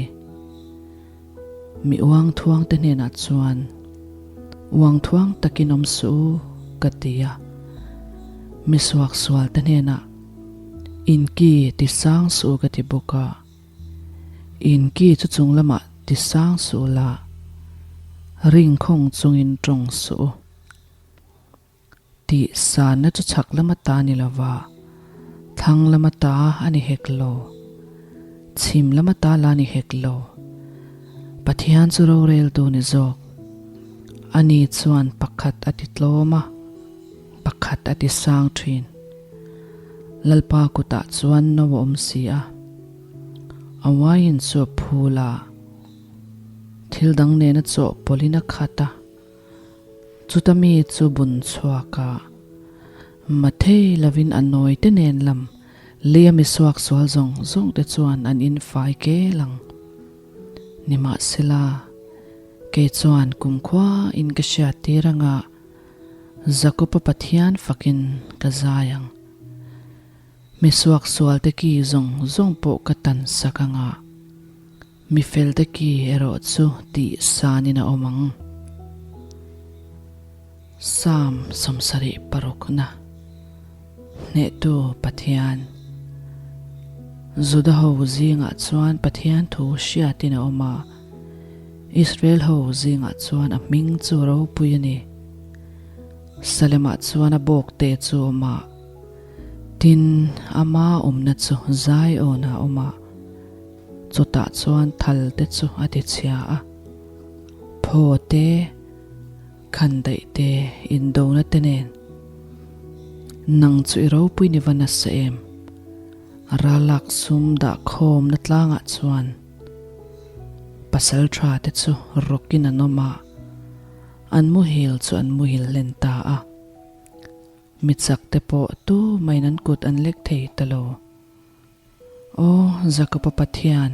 A: Mi uang thuang te hnenah chuan, Uang thuang takin awm suh u, ka ti a. Mi suaksual te hnenah, Inki ti sang suh u ka ti bawk a. In ki chu chung lamah ti sang suh la, ring khawng chungin tawng suh u. Tih sanna chu chhak lama ta ni lova, thlang lama ta a ni hek lo, chhim lama ta la ni hek lo. Pathian chu roreltu ni zawk. Ani chuan pakhat a ti tlawm a, pakhat a ti sang thin. Lalpa kutah chuan no a awm si a, a wine chu a phul a, thil dang nena chawhpawlhin a khat a, chuta mi chu bun chhuak a, mathei lovin a nawi te nen lam leia mi suak sual zawng zawng te chuan an infai kel ang. Nimahsela, kei chuan kumkhua in ka hriattir anga, Jakob-a Pathian fakin ka zai ang. Mi suaksualte ki zawng zawng pawh ka tan sak ang a, mi felte ki erawh chu tih sanin a awm ang. Psalm 76 na Hnehtu Pathian Juda ho zingah chuan Pathian thu hriatin a awm a. Israel ho zingah chuan a hming chu ropui a ni. Salemah chuan a bawkte chu a awm a, tin, ama awmna chu Zion-ah a awm a, chutah chuan thal te chu a tichhia a, phaw te, khandaih te, indona te nen. Nang chu i ropui ni va nasa em? Ralak sum dahkhawmna tlangah chuan. Pasal tha te chu rawkin an awm a, an muhil chu an muhil hlen ta a. Mi chak te pawh tu main an kut an lek thei ta lo. Aw Jakoba Pathian,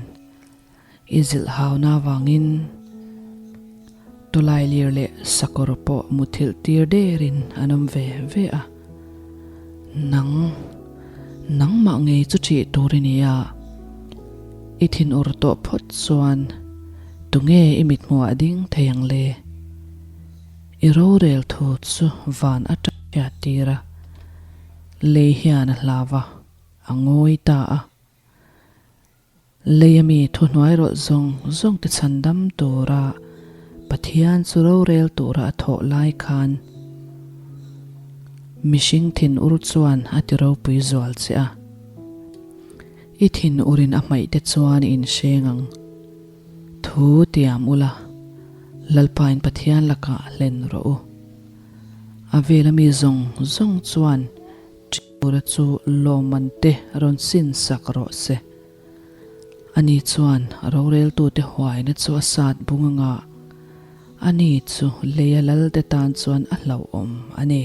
A: i zilh hauna avangin tawlailir leh sakawr pawh muthilh tir derin an awm ve ve a. Nang, nangmah ngei chu ṭih tur i ni a, i thinur tawh phawt chuan tunge i mithmuh ah ding thei ang le? I rorel thu chu van aṭang hriat tir a, lei hian a hlau a, a ngawi ta a. Lei ami thuhnuai rawlh zawng zawng te chhandam tura Pathian chu rorel tura a thawh lai khan mihring thinur chuan a ti ropui zual che a. I thinurin a hmaih te chuan i inhreng ang. Thu tiam ula, Lalpain Pathian lakah hlen rawh u. A vela mi zawng zawng chuan Ṭiura chu lawmman te rawn sin sak rawh se. Ani chuan roreltute huaina chu a sat bung anga, ani chu leia lalte tan chuan a hlauhawm a ni.